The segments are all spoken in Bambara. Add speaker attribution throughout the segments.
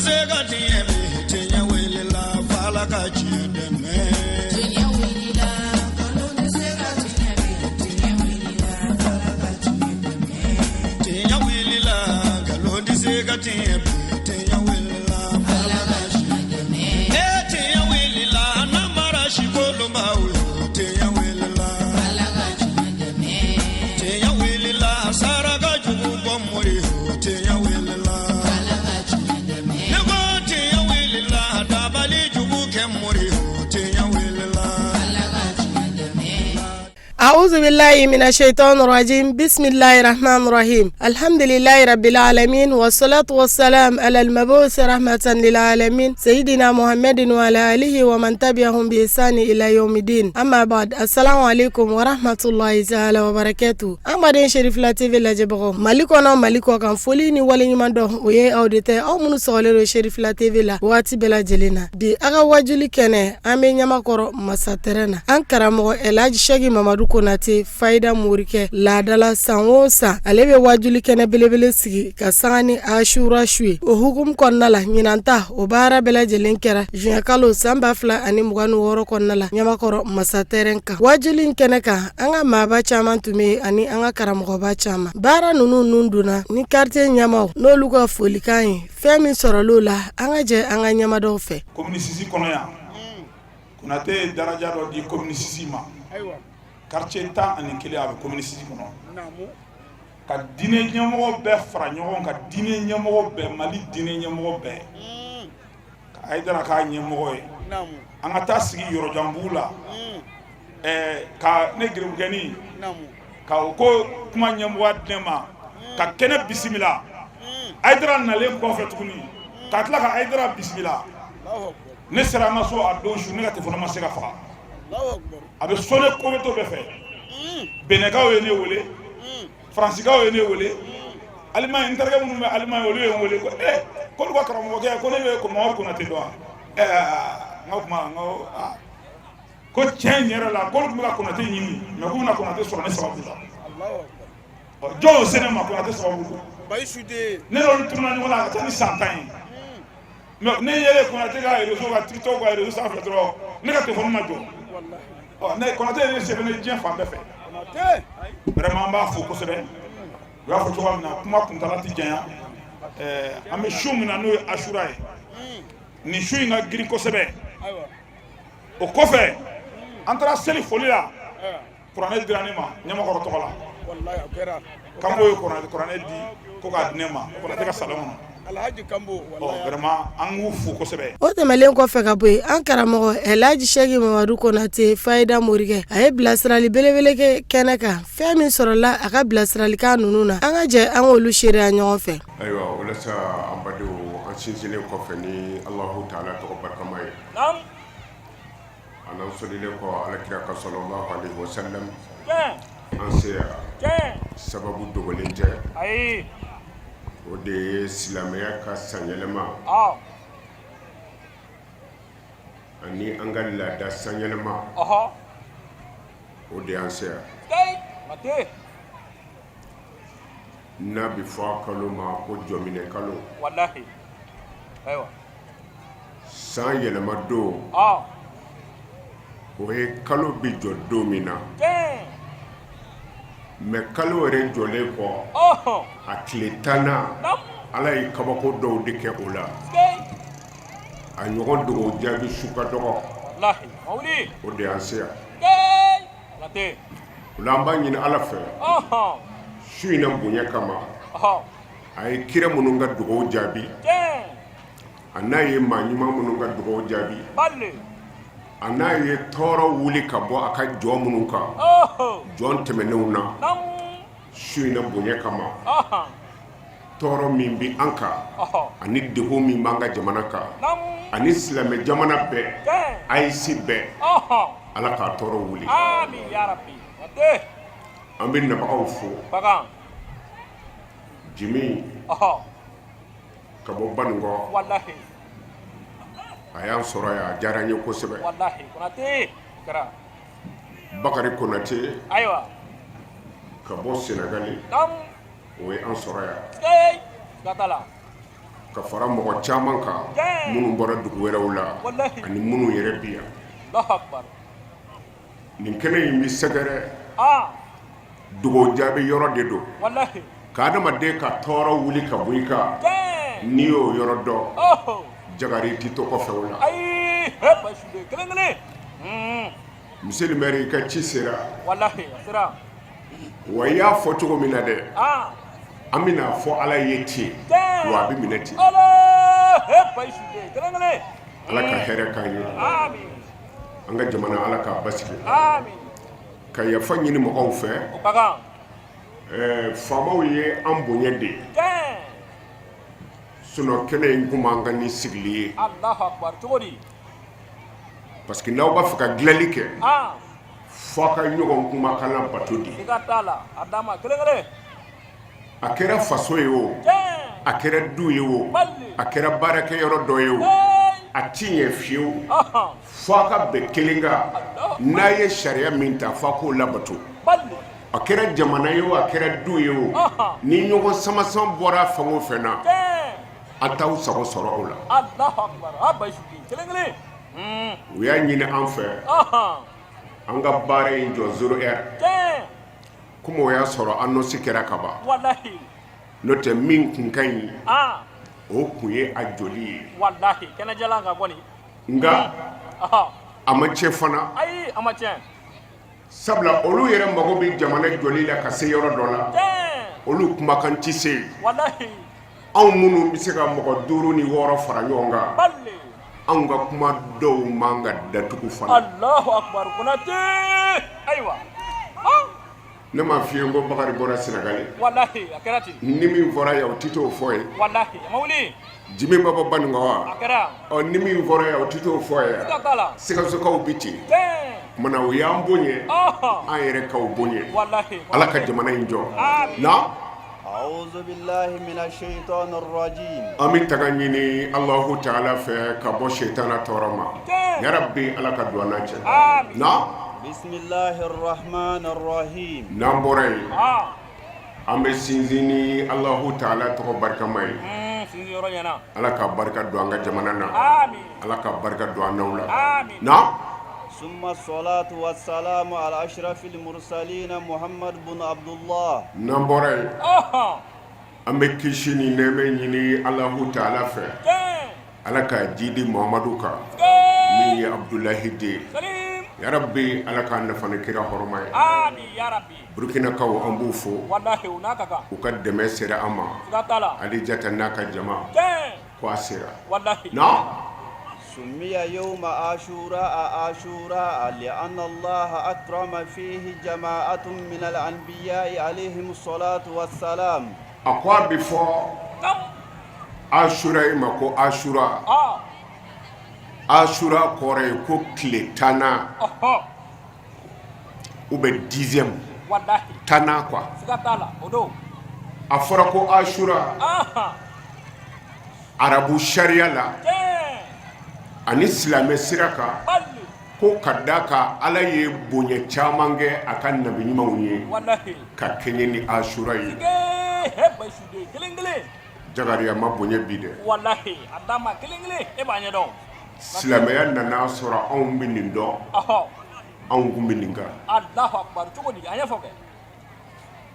Speaker 1: se ka tiɲɛ bi, tiɲɛ wulila f'Ala ka tiɲɛ dɛmɛ.
Speaker 2: Tiɲɛ wulila, nkalon tɛ se ka tiɲɛ bi, tiɲɛ wulila f'Ala ka tiɲɛ dɛmɛ.
Speaker 1: Tiɲɛ wulila, nkalon tɛ se ka tiɲɛ bi, tiɲɛ wulila f'Ala ka tiɲɛ
Speaker 2: dɛmɛ.
Speaker 1: E tiɲɛ wulila, namara sikolonbaw yo, tiɲɛ wulila.
Speaker 2: Ala ka tiɲɛ dɛmɛ.
Speaker 1: Tiɲɛ wulila, saraka jugu bɔ mori yo, tiɲɛ wulila.
Speaker 2: Ala ka tiɲɛ dɛmɛ.
Speaker 1: Ne ko tiɲɛ wulila, dabali jugu kɛ mori yo, tiɲɛ wulila.
Speaker 2: Ala ka tiɲɛ dɛmɛ.
Speaker 3: أعوذ بالله من الشيطان الرجيم، بسم الله الرحمن الرحيم، الحمد لله رب العالمين، والصلاة والسلام على المبعوث رحمة للعالمين سيدنا محمد وعلى آله ومن تبعهم بإحسان إلى يوم الدين، أما بعد، السلام عليكم ورحمة الله تعالى وبركاته. An baden Cherifla TV lajɛbagaw, Mali kɔnɔ, Mali kɔ kan, foli ni waleɲuman dɔn o ye aw de tɛ, aw minnu sɔgɔlen don Cherifla TV la waati bɛɛ lajɛlen na. Bi a ka wajuli kɛnɛ, an bɛ Ɲamakɔrɔ masatɛrɛn na. An karamɔgɔ Elhaji Sɛki Mamadu Konate, Fayida Morikɛ laadala, san o san ale bɛ wajuli kɛnɛ belebele sigi ka sanga ni Asura su ye. O hukumu kɔnɔna la, ɲinan ta o baara bɛɛ lajɛlen kɛra juin kalo san 2026 kɔnɔna la, Ɲamakɔrɔ masatɛrɛn kan. Wajuli in kɛnɛ kan, an ka maaba caman tun bɛ yen ani an ka karamɔgɔba caman. Baara ninnu nun donna ni quartier ɲɛmaw n'olu ka folikan ye. Fɛn min sɔrɔl'o la, an ka jɛ an ka ɲɛmadaw fɛ.
Speaker 4: Commune 6 kɔnɔ yan, Konate ye daraja dɔ di commune 6 ma. Quartier 11, a bɛ commune 6 kɔnɔ, ka diinɛ ɲɛmɔgɔ bɛɛ fara ɲɔgɔn kan, diinɛ ɲɛmɔgɔ bɛɛ, Mali diinɛ ɲɛmɔgɔ bɛɛ, ka Hayidara k'a ɲɛmɔgɔ ye. An ka taa sigi Yɔrɔjanbugu la ka ne geribukɛni ka o ko kuma ɲɛmɔgɔya di ne ma ka kɛnɛ bisimila. Hayidara nalen kɔfɛ tuguni ka tila ka Hayidara bisimila. Ne sera an ka so a don su, ne ka telefɔni ma se ka faga, a bɛ sonné kobeto bɛɛ fɛ. Benɛkaw ye ne wele, Faransikaw ye ne wele, Alimaɲi, n terikɛ minnu bɛ Alimaɲi, olu ye n wele ko k'olu ka karamɔgɔkɛ, ko ne bɛ Mamadu Konate dɔn wa? N ka kuma, n ko aa, ko tiɲɛ yɛrɛ la, k'olu tun bɛ ka Konate ɲini, mais k'u bɛna Konate sɔrɔ ne sababu la. Ɔ, jɔn y'o se ne ma? Konate sababu don. Ne n'olu tununa ɲɔgɔn na a ka ca ni san 10 ye, mais ne yɛrɛ Konate ka réseau ka TikTok ka réseau sanfɛ dɔrɔn, ne ka téléphone ma jɔ. Ɔ, ne Konate ye ne sɛbɛn ne diɲɛ fan bɛɛ fɛ. Vraiment, an b'a fo kosɛbɛ. U y'a fɔ cogoya min na, kuma kuntala tɛ janya. An bɛ su min na, n'o ye Asura ye, nin su in ka girin kosɛbɛ. O kɔfɛ, an taara seli foli la, kuranɛ dira ne ma Ɲamakɔrɔ tɔgɔ la. Kanbo ye kuranɛ di ko k'a di ne ma Konate ka salon kɔnɔ. Ɔ, vraiment, an k'u fo kosɛbɛ.
Speaker 3: O tɛmɛlen kɔfɛ ka bɔ yen, an karamɔgɔ Elhaji Sɛki Mamadu Konate, Fayida Morikɛ, a ye bilasirali belebele kɛ kɛnɛ kan. Fɛn min sɔrɔla a ka bilasiralikan ninnu na, an ka jɛ an k'olu seereya ɲɔgɔn fɛ.
Speaker 5: Ayiwa, walasa an badenw, an sinsinnen kɔfɛ ni Alahu taala tɔgɔ barikama ye, an n'an sɔlilen kɔ Alakira ka sallallahu alaihi wasallam, an se yan sababu dogolen tɛ, o de ye silamɛya ka sanyɛlɛma ani an ka laada sanyɛlɛma, o de y'an se yan, n'a bɛ fɔ a kalo ma ko jɔminɛ kalo, san yɛlɛma don. O ye kalo bɛ jɔ don min na, mais kalo yɛrɛ jɔlen kɔ, a tile 10nan, Ala ye kabako dɔw de kɛ o la, a ɲɔgɔn dogo jaabi su ka dɔgɔ. O de y'an se yan. O la, an b'a ɲini Ala fɛ, su in na bonya kama, a ye kira minnu ka dugawu jaabi, a n'a ye maa ɲuman minnu ka dugawu jaabi, a n'a ye tɔɔrɔ wuli ka bɔ a ka jɔn minnu kan, jɔn tɛmɛnenw na, su in na bonya kama, tɔɔrɔ min bɛ an kan ani degun min b'an ka jamana kan ani silamɛ jamana bɛɛ, AES bɛɛ, Ala k'a tɔɔrɔ wuli. An bɛ nabagaw fo. Jimi ka bɔ Banikɔ, a y'an sɔrɔ yan, a diyara n ye kosɛbɛ. Bakari Konate ka bɔ Senegali, o ye an sɔrɔ yan. Ka fara mɔgɔ caman kan minnu bɔra dugu wɛrɛw la ani minnu yɛrɛ bi yan. Nin kɛnɛ in bɛ sɛgɛrɛ dugawu jaabi yɔrɔ de don ka adamaden ka tɔɔrɔ wuli ka bɔ i kan. N'i y'o yɔrɔ dɔn, jagari tɛ to kɔfɛ o la. Monsieur le maire, i ka ci sera. Wa i y'a fɔ cogo min na dɛ, an bɛna fɔ Ala ye ten, wa a bɛ minɛ ten. Ala ka hɛrɛ k'an ye. An ka jamana, Ala k'a basigi. Ka yafa ɲini mɔgɔw fɛ, faamaw ye an bonya de, sinon kɛnɛ in kun man kan ni sigili ye, parce que n'aw b'a fɛ ka dilanli kɛ, fo ka ɲɔgɔn kumakan labato de. A kɛra faso ye o, a kɛra du ye o, a kɛra baarakɛyɔrɔ dɔ ye o, a ti ɲɛ fiyewu fo a ka bɛn kelen kan. N'a ye sariya min ta, fo a k'o labato. A kɛra jamana ye o, a kɛra du ye o, ni ɲɔgɔn samasama bɔra fɛn o fɛn na, a t'aw sago sɔrɔ o la. U y'a ɲini an fɛ an ka baara in jɔ 0 heure, komi o y'a sɔrɔ annonce kɛra ka ban. N'o tɛ, min kun ka ɲi, o kun ye a jɔli ye, nka a ma tiɲɛ fana, sabula olu yɛrɛ mago bɛ jamana jɔli la ka se yɔrɔ dɔ la, olu kumakan tɛ se yen. Anw minnu bɛ se ka mɔgɔ 5 ni 6 fara ɲɔgɔn kan, anw ka kuma dɔw man ka datugu fana.
Speaker 6: Ayiwa,
Speaker 5: ne m'a f'i ye ko Bakari bɔra Senegali, ni min fɔra yan, o tɛ t'o fɔ ye. Jimi ma bɔ Baninɔgɔ wa? Ɔ, ni min fɔra yan, o tɛ t'o fɔ ye. Sikasokaw bi ten. Tuma na, u y'an bonya, an yɛrɛ k'aw bonya. Ala ka jamana in jɔ na. An bɛ tanga ɲini Alahu taala fɛ ka bɔ sitana tɔɔrɔ ma. Yarabi, Ala ka don an n'a cɛ. N'an bɔra yen, an bɛ sinsin ni Alahu taala tɔgɔ barikama ye. Ala ka barika don an ka jamana na. Ala ka barika don an n'aw la. Na
Speaker 1: Summa salatu wa salamu ala ashrafil mursalina Muhammad bun Abdullah.
Speaker 5: N'an bɔra yen, an bɛ kisi ni nɛɛmɛ ɲini Alahu taala fɛ, Ala ka jidi Muhamadu kan, min ye Abudulahi den ye. Yarabi, Ala k'an nafa ni kira hɔrɔma ye. Burukinakaw, an b'u fo, u ka dɛmɛ sera an ma. Alijata n'a ka jama ko a sera. Naamu.
Speaker 1: Summiya yawma ashura ashura li'anna Allaha akrama fihi jama'atun min al-anbiya'i alayhimu salatu wa salam.
Speaker 5: A ko a bɛ fɔ ashura in ma ko ashura. Ashura kɔrɔ ye ko tile 10nan ou bien 10e 10nan quoi. A fɔra ko ashura arabu sariya la ani silamɛ sira kan, ko ka da kan Ala ye bonya caman kɛ a ka nabi ɲumanw ye ka kɛɲɛ ni asura ye. Jakariya ma bonya bi dɛ. Silamɛya nana sɔrɔ anw bɛ nin dɔn, anw kun bɛ nin kan.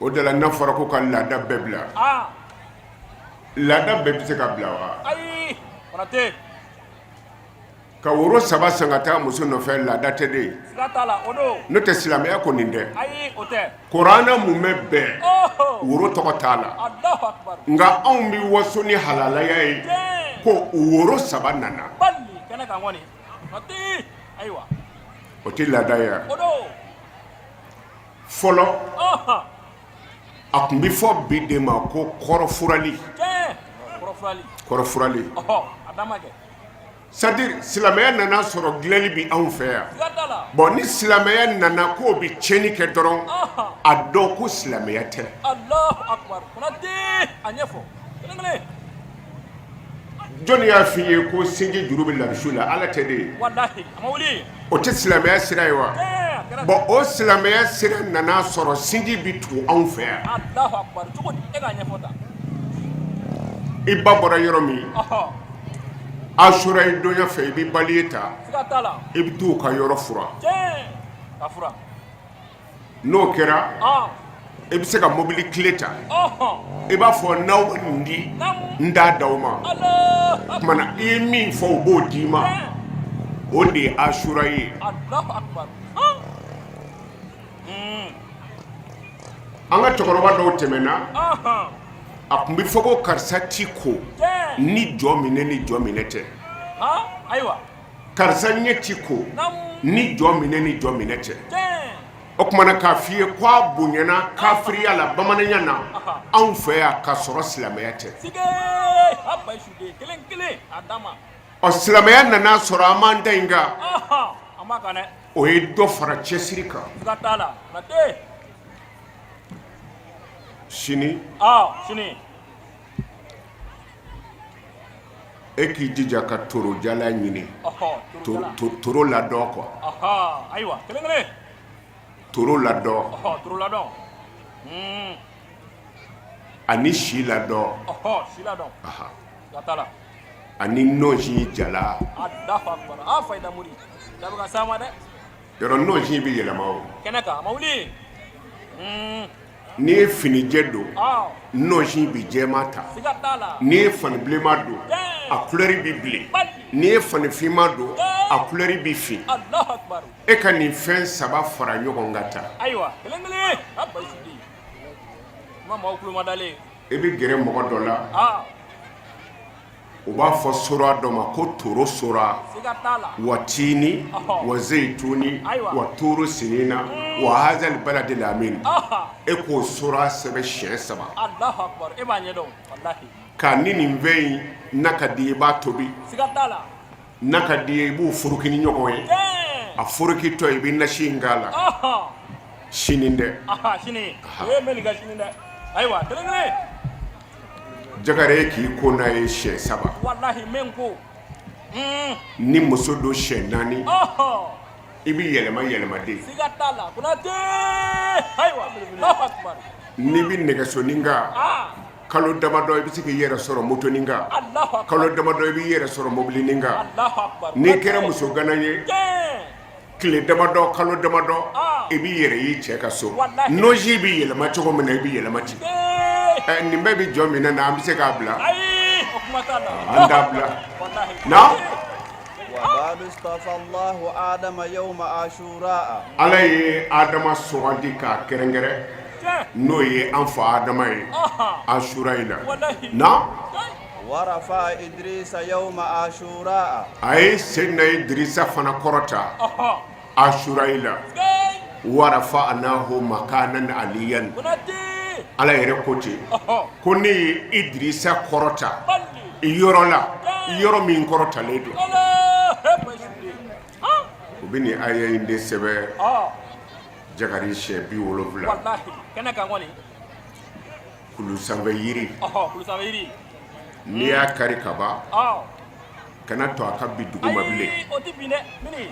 Speaker 5: O de la, n'a fɔra ko ka laada bɛɛ bila, laada bɛɛ bɛ se ka bila wa?
Speaker 6: Ayi, Konate.
Speaker 5: Ka woro 3 san ka taa muso nɔfɛ, laada tɛ de?
Speaker 6: Siga t'a la, o don.
Speaker 5: N'o tɛ, silamɛya ko nin tɛ.
Speaker 6: Ayi, o tɛ.
Speaker 5: Kuranɛ mun bɛ bɛn, woro tɔgɔ t'a la.
Speaker 6: Alahu akibaru.
Speaker 5: Nka anw bɛ waso ni halalaya ye ko woro 3 nana.
Speaker 6: Bali kɛnɛ kan kɔni. Konate, ayiwa.
Speaker 5: O tɛ laada ye wa?
Speaker 6: O don.
Speaker 5: Fɔlɔ, a tun bɛ fɔ bi de ma ko kɔrɔfurali. Kɔrɔfurali, c'est-à-dire silamɛya nana sɔrɔ dilanli bɛ anw fɛ yan. Bon, ni silamɛya nana k'o bɛ tiɲɛni kɛ dɔrɔn, a dɔn ko silamɛya tɛ. Jɔnni y'a fɔ i ye ko sinji juru bɛ larisu la? Ala tɛ de ye? O tɛ silamɛya sira ye wa? Bon, o silamɛya sira nana sɔrɔ sinji bɛ tugu anw fɛ yan. I ba bɔra yɔrɔ min, asura i donya fɛ, i bɛ baliye ta, i bɛ t'u ka yɔrɔ furan. N'o kɛra, i bɛ se ka mobili kile ta, i b'a fɔ n'aw bɛ nin di, n t'a d'aw ma. O tuma na, i ye min fɔ, u b'o d'i ma. O de ye asura ye. An ka cɛkɔrɔba dɔw tɛmɛna, a tun bɛ fɔ ko karisa ti ko ni jɔ minɛ ni jɔ minɛ tɛ, karisa ɲɛ ti ko ni jɔ minɛ ni jɔ minɛ tɛ. O tuma na, k'a f'i ye ko a bonyana kafiriya la bamananya na anw fɛ yan ka sɔrɔ silamɛya tɛ. Ɔ, silamɛya nana sɔrɔ an b'an ta in kan, o ye dɔ fara cɛsiri kan. Sini e k'i jija ka torojala ɲini, toro ladɔn quoi, toro ladɔn ani si ladɔn ani nɔnsi jala. Yɔrɔ nɔnsi bɛ yɛlɛma o. N'i ye finijɛ don, nɔnsi bɛ jɛman ta. N'i ye fani bilenman don, a couleur bɛ bilen. N'i ye fani finman don, a couleur bɛ fin. E ka nin fɛn saba fara ɲɔgɔn kan ta, i bɛ gɛrɛ mɔgɔ dɔ la, u b'a fɔ sura dɔ ma ko toro sura: wa tini wa zeyituni wa turu sinina wa hazal baladil amin. E k'o sura sɛbɛn siɲɛ saba ka ni nin fɛn in n'a ka di i b'a tobi, n'a ka di i b'u foroki ni ɲɔgɔn ye. A forokitɔ, i bɛ nasi in k'a la sini dɛ.
Speaker 6: Ayiwa, kelen.
Speaker 5: Jagare, e k'i ko n'a ye siɲɛ saba.
Speaker 6: Walahi, n bɛ n ko.
Speaker 5: Ni muso don, siɲɛ naani. I bɛ yɛlɛma yɛlɛma de.
Speaker 6: Siga t'a la, Konate. Ayiwa, Alahu akibaru.
Speaker 5: N'i bɛ nɛgɛsonin kan, kalo damadɔ i bɛ se k'i yɛrɛ sɔrɔ motonin kan, kalo damadɔ i b'i yɛrɛ sɔrɔ mobilinin kan. N'i kɛra muso gana ye, tile damadɔ, kalo damadɔ, i b'i yɛrɛ y'i cɛ ka so. Nɔnsi bɛ yɛlɛma cogo min na, i bɛ yɛlɛma ten. Nin bɛɛ bɛ jɔ min na, an bɛ se k'a bila, an t'a bila na. Ala ye Adama sugandi k'a kɛrɛnkɛrɛn, n'o ye an fa Adama ye, asura in na na. A ye Seyidina Idirisa fana kɔrɔta asura in la. Warafa'anahu makanan aliyan. Ala yɛrɛ ko ten ko ne ye Idirisa kɔrɔta yɔrɔ la, yɔrɔ min kɔrɔtalen don. U bɛ nin aya in de sɛbɛn Jagare siɲɛ 70. Kulu sanfɛ yiri, n'i y'a kari ka ban, kana to a ka bin duguma bilen.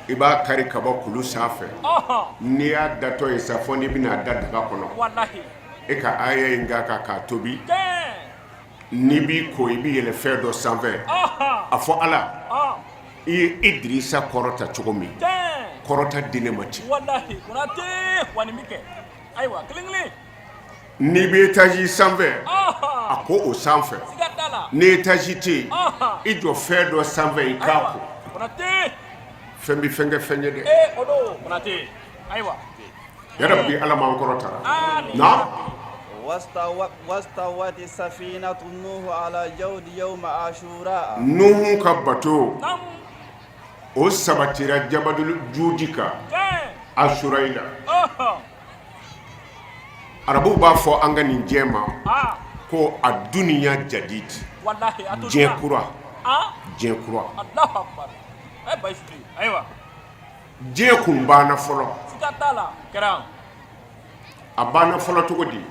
Speaker 5: I b'a kari ka bɔ kulu sanfɛ, n'i y'a datɔ ye sa, fo n'i bɛna a da daga kɔnɔ, e ka aya in k'a kan k'a tobi. N'i b'i ko, i bɛ yɛlɛ fɛn dɔ sanfɛ, a fɔ Ala, i ye Idirisa kɔrɔta cogo min, kɔrɔta di ne ma ten. N'i bɛ étage sanfɛ, a ko o sanfɛ. Ni étage tɛ yen, i jɔ fɛn dɔ sanfɛ, i k'a ko. Fɛn bɛ fɛn kɛ fɛn ye dɛ. Yarabi, Ala m'an kɔrɔta na. Nuhu ka bato, o sabatira jabadulu judi kan asura in na. Arabuw b'a fɔ an ka nin diɲɛ ma ko a duniya jadid, diɲɛ kura, diɲɛ kura. Diɲɛ kun banna fɔlɔ. A banna fɔlɔ cogo di?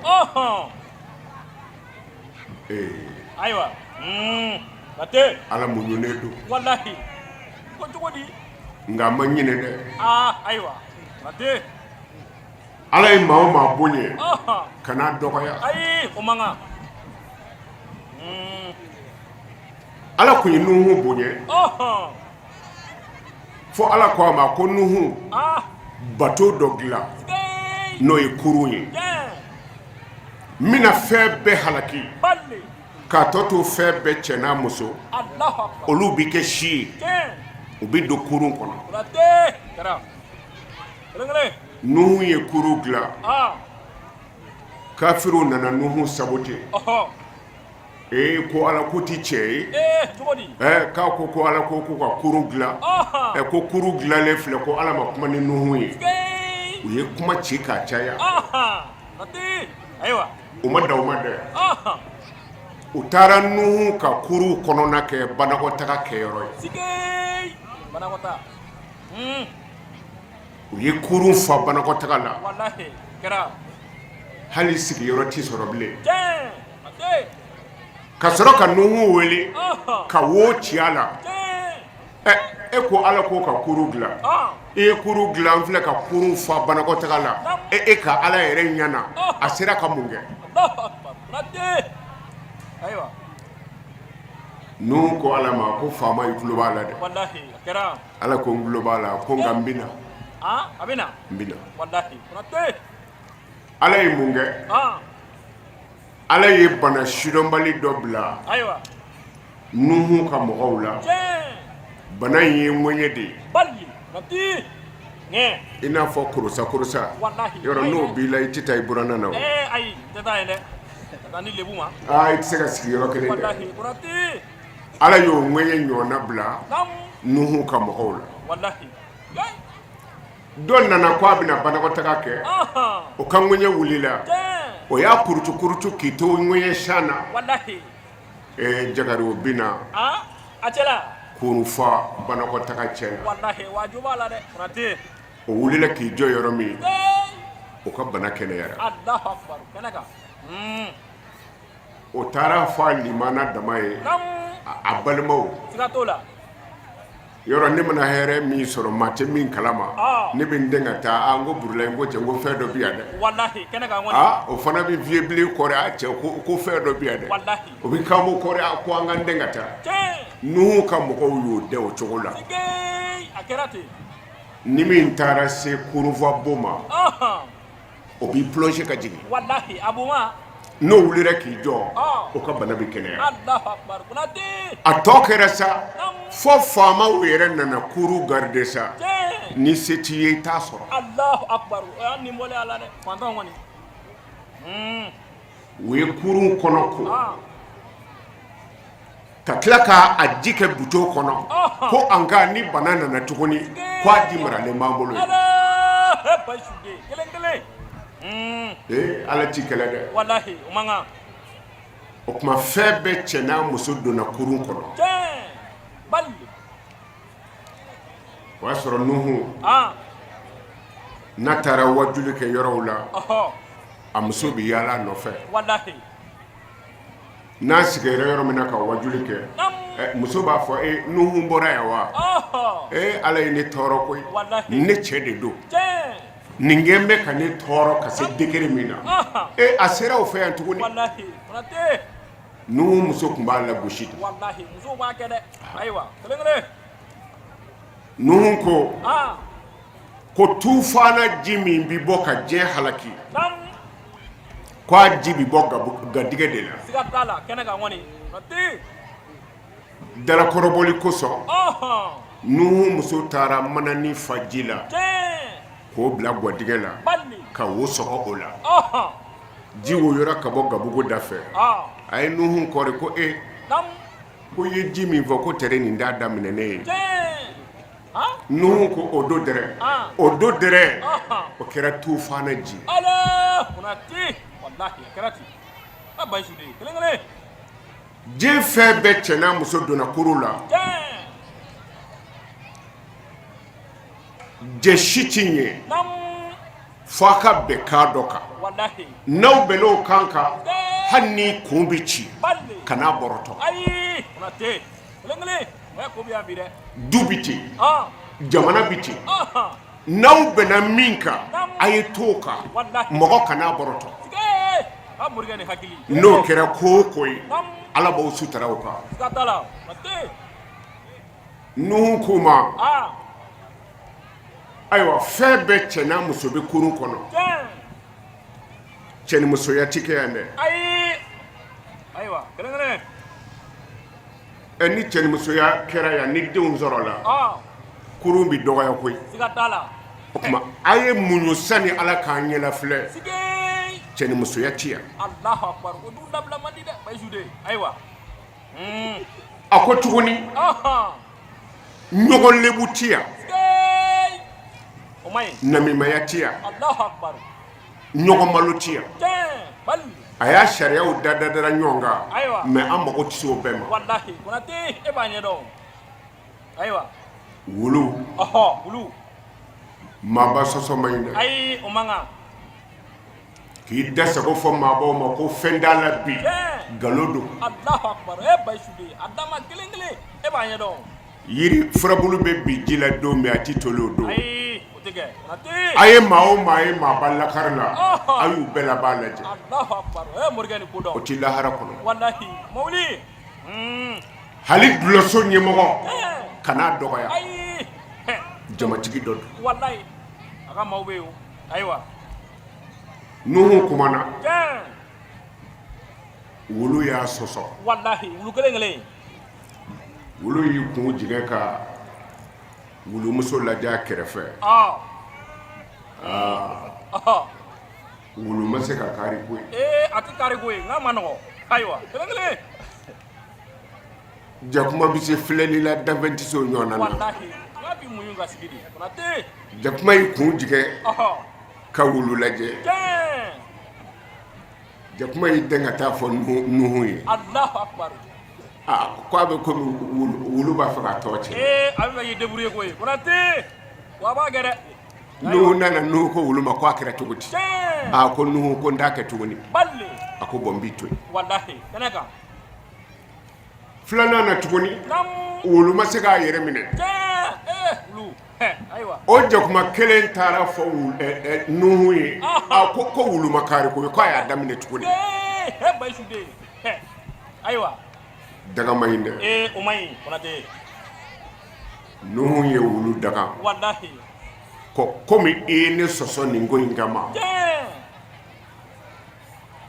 Speaker 6: Ayiwa,
Speaker 5: Ala muɲunen don, nka a ma ɲinɛ dɛ.
Speaker 6: Ayiwa.
Speaker 5: Ala ye maa o maa bonya, kan'a dɔgɔya.
Speaker 6: Ayi, o man kan.
Speaker 5: Ala kun ye Nuhu bonya fo Ala ko a ma ko Nuhu bato dɔ dilan n'o ye kurun ye n bɛna fɛn bɛɛ halaki k'a tɔ to fɛn bɛɛ cɛ n'a muso olu bɛ kɛ si ye u bɛ don kurun kɔnɔ Nuhu ye kurun dilan kafiriw nana Nuhu saboter ee ko Ala ko tɛ cɛ ye k'a ko ko Ala ko k'u ka kurun dilan ɛ ko kurun dilanlen filɛ ko Ala ma kuma ni Nuhu ye u ye kuma ci k'a caya u ma dan o ma dɛ u taara Nuhu ka kurun kɔnɔna kɛ banakɔtaga kɛyɔrɔ ye u ye kurun fa banakɔtaga la hali sigiyɔrɔ tɛ sɔrɔ bilen ka sɔrɔ ka Nuhu wele ka wo ci a la e ko Ala ko ka kurun dilan i ye kurun dilan an filɛ ka kurun fa banakɔtaga la e ka Ala yɛrɛ ɲɛ na a sera ka mun kɛ Nuhu ko Ala ma ko faama i tulo b'a la dɛ Ala ko n tulo b'a la ko nka n bɛ na n bɛ na Ala ye mun kɛ Ala ye bana sidɔnbali dɔ bila Nuhu ka mɔgɔw la bana in ye ŋɛɲɛ de ye i n'a fɔ korosa korosa yɔrɔ n'o b'i la i tɛ taa i buranna na i tɛ se ka sigi yɔrɔ kelen dɛ Ala y'o ŋɛɲɛ ɲɔgɔnna bila Nuhu ka mɔgɔw la dɔ nana ko a bɛna banakɔtaga kɛ o ka ŋɛɲɛ wulila o y'a kurutu kurutu k'i to ŋɛɲɛ san na ee jagari o binna kurun fa banakɔtaga cɛ la o wulila k'i jɔ yɔrɔ min o ka bana kɛnɛyara o taara fɔ a limana dama ye a balimaw Yɔrɔ ne mana hɛrɛ min sɔrɔ maa tɛ min kalama ne bɛ n den ka taa n ko Burulayi n ko cɛ n ko fɛn dɔ bɛ yan dɛ o fana bɛ Vieux-Bilen kɔrɔ a cɛ ko fɛn dɔ bɛ yan dɛ o bɛ Kamo kɔrɔ a ko an ka n den ka taa Nuhu ka mɔgɔw y'o dɛ o cogo la ni min taara se kurunfa bon ma o b'i plonger ka jigin n'o wulila k'i jɔ o ka bana bɛ kɛnɛya a tɔ kɛra sa fo faamaw yɛrɛ nana kurun garder sa ni se t'i ye i t'a sɔrɔ u ye kurun kɔnɔ ko ka tila k'a ji kɛ bidon kɔnɔ ko en cas ni bana nana tuguni ko a ji maralen b'an bolo ee Ala ti kɛlɛ dɛ o tuma fɛn bɛɛ cɛ n'a muso donna kurun kɔnɔ o y'a sɔrɔ Nuhu n'a taara wajuli kɛ yɔrɔw la a muso bɛ yaala a nɔfɛ N'a sigira yɔrɔ min na ka wajuli kɛ muso b'a fɔ e Nuhu bɔra yan wa ee Ala ye ne tɔɔrɔ koyi ne cɛ de don nin kɛlen bɛ ka ne tɔɔrɔ ka se degré min na ee a sera o fɛ yan tuguni Nuhu muso tun b'a lagosi Nuhu ko ko tufana ji min bɛ bɔ ka diɲɛ halaki ko a ji bɛ bɔ gadigɛ de la dalakɔrɔbɔli kosɔn Nuhu muso taara manani fa ji la k'o bila gadigɛ la ka wo sɔgɔ o la ji woyora ka bɔ gabugu da fɛ a ye Nuhu kɔri ko e ko i ye ji min fɔ ko tɛrɛ nin t'a daminɛnen ye Nuhu ko o don dɛrɛ o don dɛrɛ o kɛra tufana ji diɲɛ fɛn bɛɛ cɛ n'a muso donna kurun la jɛ si tɛ ɲɛ fo a ka bɛn kan dɔ kan n'aw bɛnn'o kan kan hali n'i kun bɛ ci kan'a bɔrɔtɔ du bɛ ten jamana bɛ ten n'aw bɛnna min kan a ye to o kan mɔgɔ kan'a bɔrɔtɔ. N'o kɛra ko o ko ye, Ala b'aw sutara o kan. Nuhu k'u ma, ayiwa, fɛn bɛɛ cɛ n'a muso bɛ kurun kɔnɔ, cɛnimusoya ti kɛ yan dɛ. Ɛ, ni cɛnimusoya kɛra yan, ni denw sɔrɔla, kurun bɛ dɔgɔya koyi. O tuma a ye muɲu sani Ala k'an ɲɛlafilɛ, cɛnimusoya ti yan. A ko tuguni, ɲɔgɔn lebu ti yan, namimaya ti yan, ɲɔgɔn malo ti yan. A y'a sariyaw da da dara ɲɔgɔn kan, mais an mago tɛ se o bɛɛ ma. Wulu, maaba sɔsɔ man ɲi dɛ. K'i da sago fɔ maabaw ma ko fɛn t'a la bi, nkalon don. Yiri furabulu bɛ bin ji la don min, a tɛ toli o don. A ye maa o maa ye maaba lakari la, a y'u bɛɛ laban lajɛ, o tɛ lahara kɔnɔ. Hali dulɔso ɲɛmɔgɔ, kan'a dɔgɔya, jamatigi dɔ don. Nuhu kumana, wulu y'a sɔsɔ.
Speaker 6: Walahi, wulu kelen kelen.
Speaker 5: Wulu y'i kun jigin ka wulumuso lajɛ a kɛrɛfɛ. Aa, wulu ma se ka kari koyi.
Speaker 6: Ee, a tɛ kari koyi, n'a ma nɔgɔ. Ayiwa, kelen kelen.
Speaker 5: Jakuma bɛ se filɛli la, danfɛn tɛ se o ɲɔgɔn na.
Speaker 6: Walahi, n'a b'i muɲu ka sigi de, Konate.
Speaker 5: Jakuma y'i kun jigin ka wulu lajɛ. Jakuma y'i dɛn ka taa fɔ Nuhu ye.
Speaker 6: Alahu akibaru.
Speaker 5: Aa, ko a bɛ komi wulu b'a fɛ k'a tɔ cɛ.
Speaker 6: Ee, a bɛ fɛ k'i débrouiller koyi, Konate. Wa a b'a kɛ dɛ.
Speaker 5: Nuhu nana, Nuhu ko wulu ma ko a kɛra cogo di? Aa, ko Nuhu ko n t'a kɛ tuguni. A ko bon, n b'i to yen.
Speaker 6: Walahi, kɛnɛ kan.
Speaker 5: Filanan na tuguni, wulu ma se k'a yɛrɛ minɛ. O jakuma kelen taara fɔ Nuhu ye, a ko ko wulu ma kari koyi, ko a y'a daminɛ tuguni.
Speaker 6: Ayiwa,
Speaker 5: daga man ɲi dɛ.
Speaker 6: O man ɲi, Konate.
Speaker 5: Nuhu ye wulu daga.
Speaker 6: Walahi.
Speaker 5: Ko komi i ye ne sɔsɔ nin ko in kama,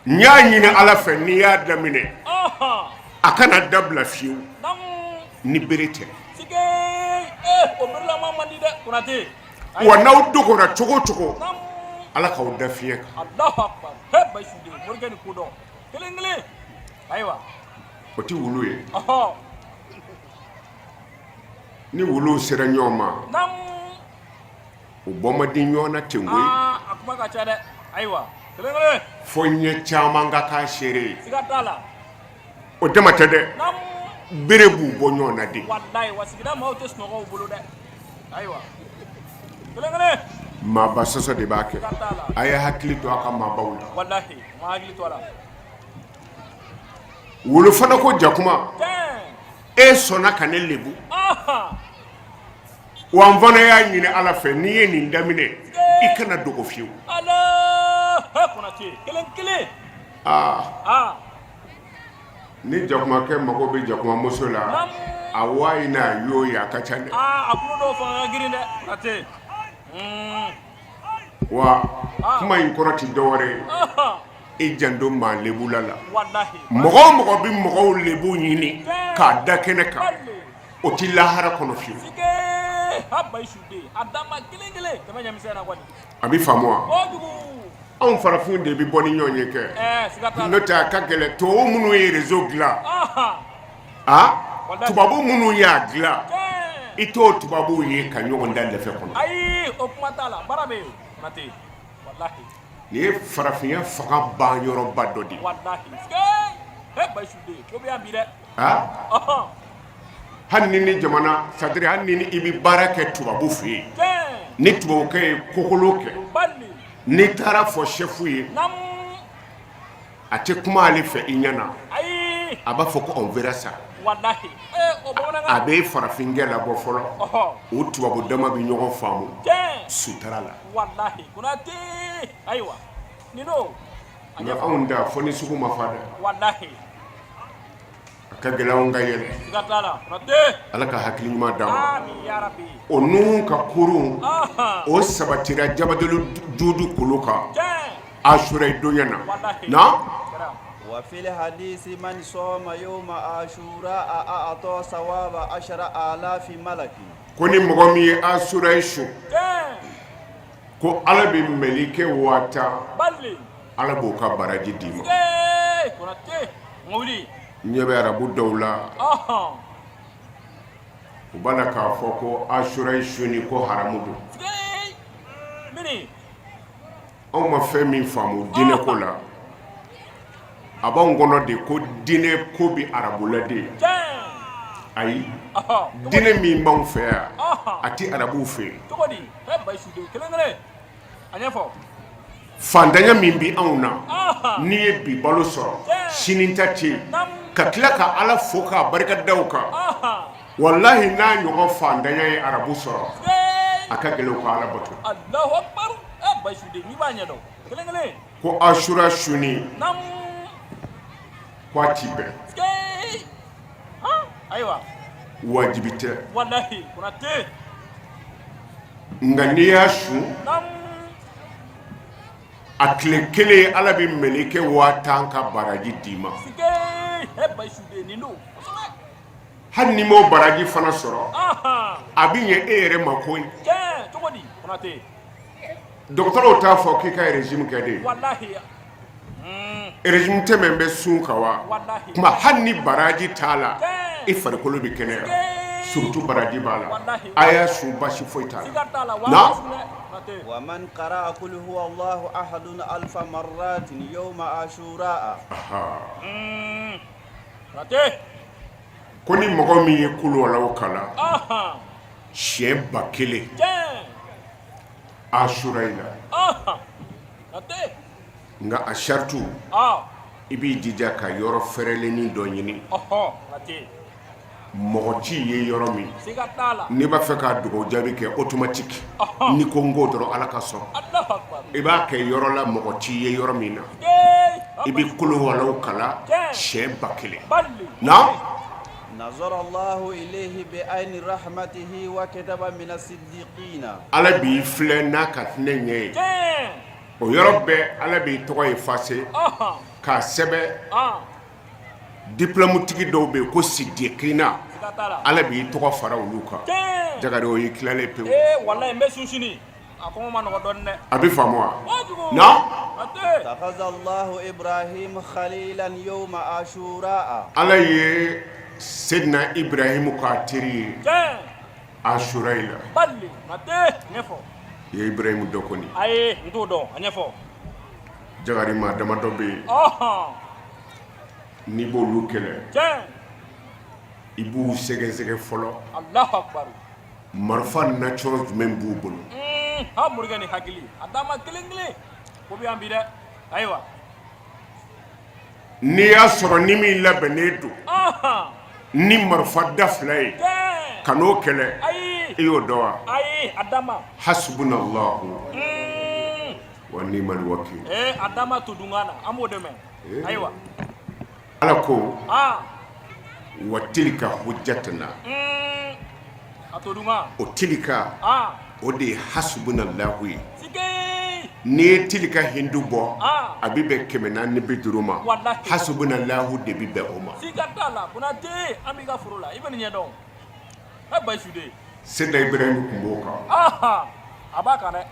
Speaker 5: n y'a ɲini Ala fɛ, n'i y'a daminɛ, a kana dabila fiyewu ni bere tɛ. Wa n'aw dogora cogo o cogo, Ala k'aw da fiɲɛ kan. O tɛ wulu ye. Ni wuluw sera ɲɔgɔn ma, u bɔ man di ɲɔgɔn na ten koyi.
Speaker 6: A kuma ka ca dɛ. Ayiwa, kelen kelen.
Speaker 5: Fo ɲɛ caman ka k'a seere ye.
Speaker 6: Siga t'a la.
Speaker 5: O dama tɛ dɛ, bere b'u bɔ ɲɔgɔn na de.
Speaker 6: Walayi, wa sigida maaw tɛ sunɔgɔ u bolo dɛ. Ayiwa, kelen kelen.
Speaker 5: Maaba sɔsɔ de b'a kɛ. A ye hakili to a ka maabaw la.
Speaker 6: Walahi, u ma hakili to a la.
Speaker 5: Wulu fana ko jakuma, e sɔnna ka ne lebu. Wa n fana y'a ɲini Ala fɛ, n'i ye nin daminɛ, i kana dogo fiyewu. Aa, ni jakumakɛ mago bɛ jakumamuso la, a wa ye n'a y'o ye, a ka ca dɛ. Wa kuma in kɔrɔ tɛ dɔwɛrɛ ye, i janto maa lebula la. Mɔgɔ o mɔgɔ bɛ mɔgɔw lebu ɲini k'a da kɛnɛ kan, o tɛ lahara kɔnɔ fiyewu. A bɛ faamu wa? Anw farafinw de bɛ bɔ ni ɲɔgɔn ye kɛ, n'o tɛ a ka gɛlɛn. Tubabu minnu ye réseau dilan, a tubabu minnu y'a dilan, i t'o tubabuw ye ka ɲɔgɔn da lɛfɛ kɔnɔ. Nin ye farafinya fanga ban yɔrɔba dɔ de ye. Hali ni jamana, c'est-à-dire hali ni i bɛ baara kɛ tubabu fɛ yen, ni tubabukɛ ye kokolo kɛ, n'i taara fɔ chef ye, a tɛ kuma ale fɛ i ɲɛna, a b'a fɔ ko on verra ça. A bɛ farafinkɛ labɔ fɔlɔ, o tubabu dama bɛ ɲɔgɔn faamu sutura la. Nka anw ta fo ni sugu ma fa dɛ.
Speaker 6: Walahi.
Speaker 5: A ka gɛlɛn anw ka yɛlɛ.
Speaker 6: Siga t'a la. Konate.
Speaker 5: Ala ka hakili ɲuman d'an ma.
Speaker 6: Amin ya rabi.
Speaker 5: O Nuhu ka kurun
Speaker 6: Ahan.
Speaker 5: o sabatira jabadolu judu kulu kan.
Speaker 6: Tiɲɛ.
Speaker 5: Asura donya na.
Speaker 6: Walahi.
Speaker 5: Na.
Speaker 6: Kɛra.
Speaker 1: وفي الحديث من صام يوم عاشوراء أعطى ثواب 10,000 ملك.
Speaker 5: Ko ni mɔgɔ min ye Asura ye sun.
Speaker 6: Tiɲɛ.
Speaker 5: Ko Ala bɛ mɛlɛkɛ 10,000
Speaker 6: Bali.
Speaker 5: Ala b'o ka baraji d'i ma.
Speaker 6: Ee Konate. Mobili.
Speaker 5: N ɲɛ bɛ arabu dɔw la.
Speaker 6: Ɔhɔn.
Speaker 5: U b'a la k'a fɔ ko Asura ye sunni ko haramu don.
Speaker 6: Ee. Mini.
Speaker 5: Anw ma fɛn min faamu diinɛ ko la, a b'anw kɔnɔ de ko diinɛ ko bɛ arabu la de.
Speaker 6: Tiɲɛ.
Speaker 5: Ayi.
Speaker 6: Ɔhɔn.
Speaker 5: Diinɛ min b'anw fɛ yan,
Speaker 6: Ɔhɔn.
Speaker 5: a tɛ arabuw fɛ yen.
Speaker 6: Cogo di? E Bayisu de kelen kelen. A ɲɛfɔ.
Speaker 5: Fantanya min bɛ anw na,
Speaker 6: Ɔhɔn.
Speaker 5: n'i ye bi balo sɔrɔ,
Speaker 6: Tiɲɛ.
Speaker 5: sini ta tɛ yen.
Speaker 6: Naamu.
Speaker 5: Ka tila ka Ala fo k'a barika da o kan.
Speaker 6: Ɔhɔn.
Speaker 5: Walahi n'a ɲɔgɔn fantanya ye arabu sɔrɔ,
Speaker 6: Ee.
Speaker 5: a ka gɛlɛn u ka Ala bato.
Speaker 6: Alahu akbar. E Bayisu de n'i b'a ɲɛdɔn. Kelen kelen.
Speaker 5: Ko Asura sunni
Speaker 6: Naamu.
Speaker 5: ko a ti bɛn.
Speaker 6: Ee. Han. Ayiwa.
Speaker 5: Wajibi tɛ.
Speaker 6: Walahi Konate.
Speaker 5: Nka n'i y'a sun,
Speaker 6: Naamu.
Speaker 5: a tile kelen Ala bɛ mɛlɛkɛ 10,000 ka baraji d'i ma.
Speaker 6: Sike. E Bayisu de nin don. Kosɛbɛ.
Speaker 5: Hali n'i m'o baraji fana sɔrɔ,
Speaker 6: Ahan.
Speaker 5: a bɛ ɲɛ e yɛrɛ ma koyi.
Speaker 6: Tiɲɛ cogo di Konate?
Speaker 5: Dɔgɔtɔrɔw t'a fɔ k'i ka régime kɛ de.
Speaker 6: Walahi.
Speaker 5: Régime tɛmɛn bɛ sun kan wa?
Speaker 6: Walahi.
Speaker 5: Kuma hali ni baraji t'a la,
Speaker 6: Tiɲɛ.
Speaker 5: i farikolo bɛ kɛnɛya.
Speaker 6: Sike.
Speaker 5: Surtout baraji b'a la.
Speaker 6: Walahi.
Speaker 5: A y'a sun basi foyi t'a la.
Speaker 6: Siga t'a la. Wa
Speaker 5: Na.
Speaker 6: Konate.
Speaker 1: ومن قرأ قل هو الله أحد ألف مرات يوم عاشوراء
Speaker 6: Konate.
Speaker 5: Ko ni mɔgɔ min ye kuluwalaw kalan
Speaker 6: Ahan.
Speaker 5: siɲɛ 1000
Speaker 6: Tiɲɛ.
Speaker 5: Asura in na.
Speaker 6: Ahan. Konate.
Speaker 5: Nka a saritu
Speaker 6: Ah.
Speaker 5: i b'i jija ka yɔrɔ fɛrɛlennin dɔ ɲini.
Speaker 6: Ɔhɔn. Konate.
Speaker 5: Mɔgɔ t'i ye yɔrɔ min.
Speaker 6: Siga t'a la.
Speaker 5: N'i b'a fɛ ka dugawu jaabi kɛ automatique
Speaker 6: Ɔhɔn.
Speaker 5: n'i ko n ko dɔrɔn Ala ka sɔn.
Speaker 6: Alahu akbar.
Speaker 5: I b'a kɛ yɔrɔ la mɔgɔ t'i ye yɔrɔ min na.
Speaker 6: Ee.
Speaker 5: I bɛ kuluwalaw kalan
Speaker 6: Tiɲɛ.
Speaker 5: siɲɛ 1000.
Speaker 6: Bali.
Speaker 5: Na.
Speaker 1: نظر الله إليه بعين رحمته وكتب من الصديقين.
Speaker 5: Ala b'i filɛ n'a ka hinɛ ɲɛ ye.
Speaker 6: Tiɲɛ.
Speaker 5: O yɔrɔ bɛɛ Ala b'i tɔgɔ effacer
Speaker 6: Ɔhɔn.
Speaker 5: k'a sɛbɛn
Speaker 6: Ah.
Speaker 5: diplôme tigi dɔw bɛ yen ko sidikina
Speaker 6: Siga t'a la.
Speaker 5: Ala b'i tɔgɔ fara olu kan.
Speaker 6: Tiɲɛ.
Speaker 5: Jagare o y'i tilalen pewu.
Speaker 6: Ee walahi n bɛ sun sini. A kɔngɔ ma nɔgɔ dɔɔni dɛ.
Speaker 5: A bɛ faamu wa?
Speaker 6: Kojugu.
Speaker 5: Na.
Speaker 6: Konate.
Speaker 1: اتخذ الله إبراهيم خليلا يوم عاشوراء.
Speaker 5: Ala ye Sedina Ibrahimu k'a teri ye
Speaker 6: Tiɲɛ.
Speaker 5: Asura in la.
Speaker 6: Bali. Konate. Ɲɛfɔ.
Speaker 5: I ye Ibrahimu dɔn kɔni.
Speaker 6: Ayi n t'o dɔn a ɲɛfɔ.
Speaker 5: Jagare maa damadɔ bɛ yen
Speaker 6: Ɔhɔn.
Speaker 5: n'i b'olu kɛlɛ
Speaker 6: Tiɲɛ.
Speaker 5: i b'u sɛgɛsɛgɛ fɔlɔ
Speaker 6: Alahu akbar.
Speaker 5: marifa nature jumɛn b'u bolo.
Speaker 6: Ha morikɛ ni hakili a d'a ma kelen kelen ko bɛ yan bi dɛ. Ayiwa.
Speaker 5: N'i y'a sɔrɔ ni min labɛnnen don
Speaker 6: Ɔhɔn.
Speaker 5: ni marifa da fila ye
Speaker 6: Tiɲɛ.
Speaker 5: ka n'o kɛlɛ
Speaker 6: Ayi.
Speaker 5: i y'o dɔn wa?
Speaker 6: Ayi a d'a ma.
Speaker 5: Hasubunallahu wa ni'mal wakil.
Speaker 6: Ee a d'a ma todunkan na an b'o dɛmɛ. Ayiwa.
Speaker 5: Ala ko
Speaker 6: Aa.
Speaker 5: wa tilka hujjatana.
Speaker 6: A todunkan.
Speaker 5: O tilka
Speaker 6: Aa.
Speaker 5: o de ye hasubunallahu ye.
Speaker 6: Sike.
Speaker 5: N'i ye tilka hindu bɔ
Speaker 6: Ah.
Speaker 5: a bɛ bɛn 450 ma.
Speaker 6: Walahi.
Speaker 5: Hasubunallahu de bɛ bɛn o ma.
Speaker 6: Siga t'a la Konate an b'i ka foro la i bɛ nin ɲɛdɔn. E Bayisu de.
Speaker 5: Sedina Ibrahim tun b'o kan.
Speaker 6: Ɔhɔn. A b'a kan dɛ.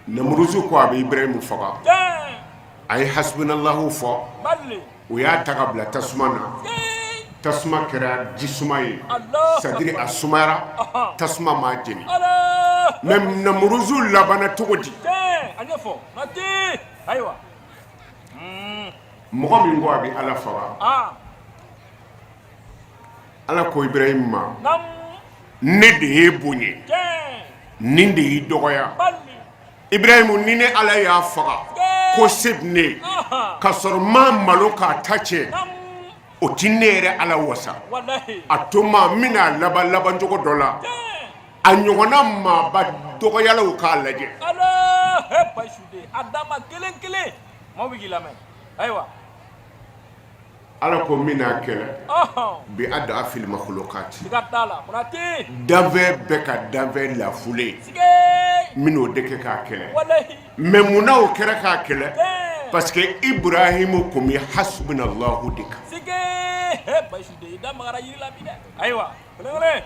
Speaker 5: Namuruzu ko a bɛ Ibrahim faga.
Speaker 6: Tiɲɛ.
Speaker 5: A ye hasubunallahu fɔ.
Speaker 6: Bali.
Speaker 5: O y'a ta ka bila tasuma na.
Speaker 6: Sike.
Speaker 5: Tasuma kɛra jisuma ye.
Speaker 6: Alahu
Speaker 5: C'est à dire a
Speaker 6: akbar.
Speaker 5: sumayara
Speaker 6: Ɔhɔn.
Speaker 5: tasuma m'a jeni.
Speaker 6: Ala.
Speaker 5: Mais Namuruzu labanna cogo di?
Speaker 6: Tiɲɛ a ɲɛfɔ Konate. Ayiwa.
Speaker 5: Mɔgɔ min ko a bɛ Ala faga.
Speaker 6: Aa.
Speaker 5: Ala ko Ibrahim ma.
Speaker 6: Naamu.
Speaker 5: Ne de y'e bonya.
Speaker 6: Tiɲɛ.
Speaker 5: Nin de y'i dɔgɔya.
Speaker 6: Bali.
Speaker 5: Ibrahim ni ne Ala y'a faga ko se bɛ ne ye
Speaker 6: Ɔhɔn.
Speaker 5: k'a sɔrɔ n m'a malo k'a ta tiɲɛ
Speaker 6: Naamu.
Speaker 5: o ti ne yɛrɛ Ala wasa.
Speaker 6: Walahi.
Speaker 5: A to n ma n bɛna laban labancogo dɔ la
Speaker 6: Tiɲɛ.
Speaker 5: a ɲɔgɔnna maaba dɔgɔyalaw k'a lajɛ.
Speaker 6: Ala. He Bayisu den, a dama kelen kelen, maaw bɛ k'i lamɛn. Ayiwa.
Speaker 5: Ala ko n bɛn'a kɛlɛ bi ad'afil makhluqati.
Speaker 6: Siga t'a la, Konate.
Speaker 5: Danfɛn bɛɛ ka danfɛn lafulen.
Speaker 6: Sige.
Speaker 5: N bɛn'o de kɛ k'a kɛlɛ.
Speaker 6: Walahi.
Speaker 5: Mais mun na o kɛra k'a kɛlɛ? Parce que Ibrahimu kun bɛ hasbunallahu de kan.
Speaker 6: Sige. He Bayisu den, i da magara yiri la bi dɛ. Ayiwa, kelen kelen.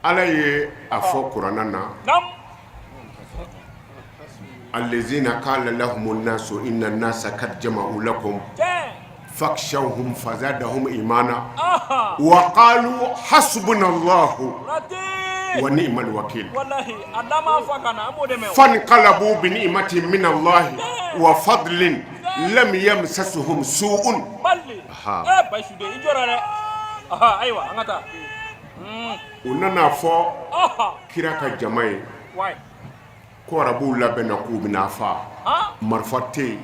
Speaker 5: Ala ye a fɔ kuranɛ na.
Speaker 6: Naam.
Speaker 5: Allazina qala lahumu nasu inna nasa kad jama'u lakum fakhshawhum fazadahum imana wa qalu hasbunallahu wa ni'mal wakil
Speaker 6: wallahi a dama fa kana an b'o dɛmɛ
Speaker 5: fanqalabu bi ni'matin min Allah wa fadlin lam yamsasuhum su'un
Speaker 6: balli eh Bayisu den i jɔra dɛ aha ayiwa an ka taa
Speaker 5: u nana fɔ kira ka jama ye ko arabuw labɛnna k'u bɛna faa marifa tɛ yen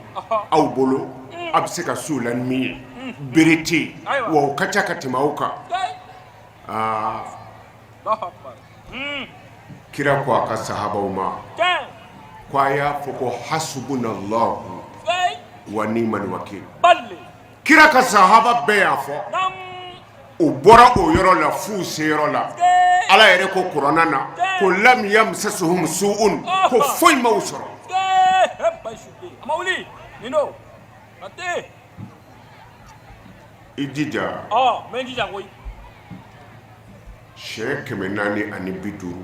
Speaker 5: aw bolo a bɛ se ka s'u la ni min ye bere tɛ yen wa u ka ca ka tɛmɛ aw kan aa kira ko a ka sahabaw ma ko a y'a fɔ ko hasbunallahu wa ni'mal wakil kira ka sahaba bɛɛ y'a fɔ u bɔra o yɔrɔ la f'u se yɔrɔ la ala yɛrɛ ko kuranɛ na ko lam yamsasuhum su'un ko foyi ma u sɔrɔ i jija siɲɛ 450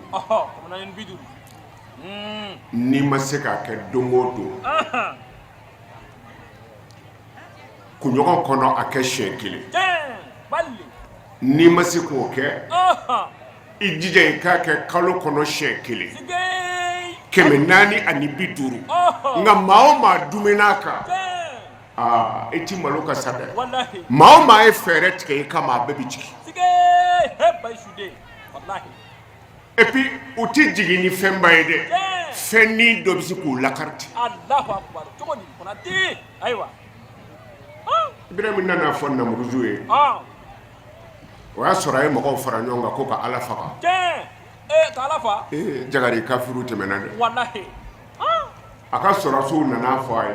Speaker 5: n'i ma se k'a kɛ don o don kunɲɔgɔn kɔnɔ a kɛ siɲɛ kelen n'i ma se k'o kɛ i jija i k'a kɛ kalo kɔnɔ siɲɛ kelen 450 nka maa o maa duumɛn'a kan aa i ti malo ka sa dɛ maa o maa ye fɛɛrɛ tigɛ i kama a bɛɛ bɛ jigin et puis u tɛ jigin ni fɛnba ye dɛ fɛnnin dɔ bɛ se k'u lakari ten Ibrahim nana fɔ Namuruzu ye o y'a sɔrɔ a ye mɔgɔw fara ɲɔgɔn kan ko ka Ala faga ee Jagare kafiriw tɛmɛna dɛ a ka sɔrɔdasiw nana fɔ a ye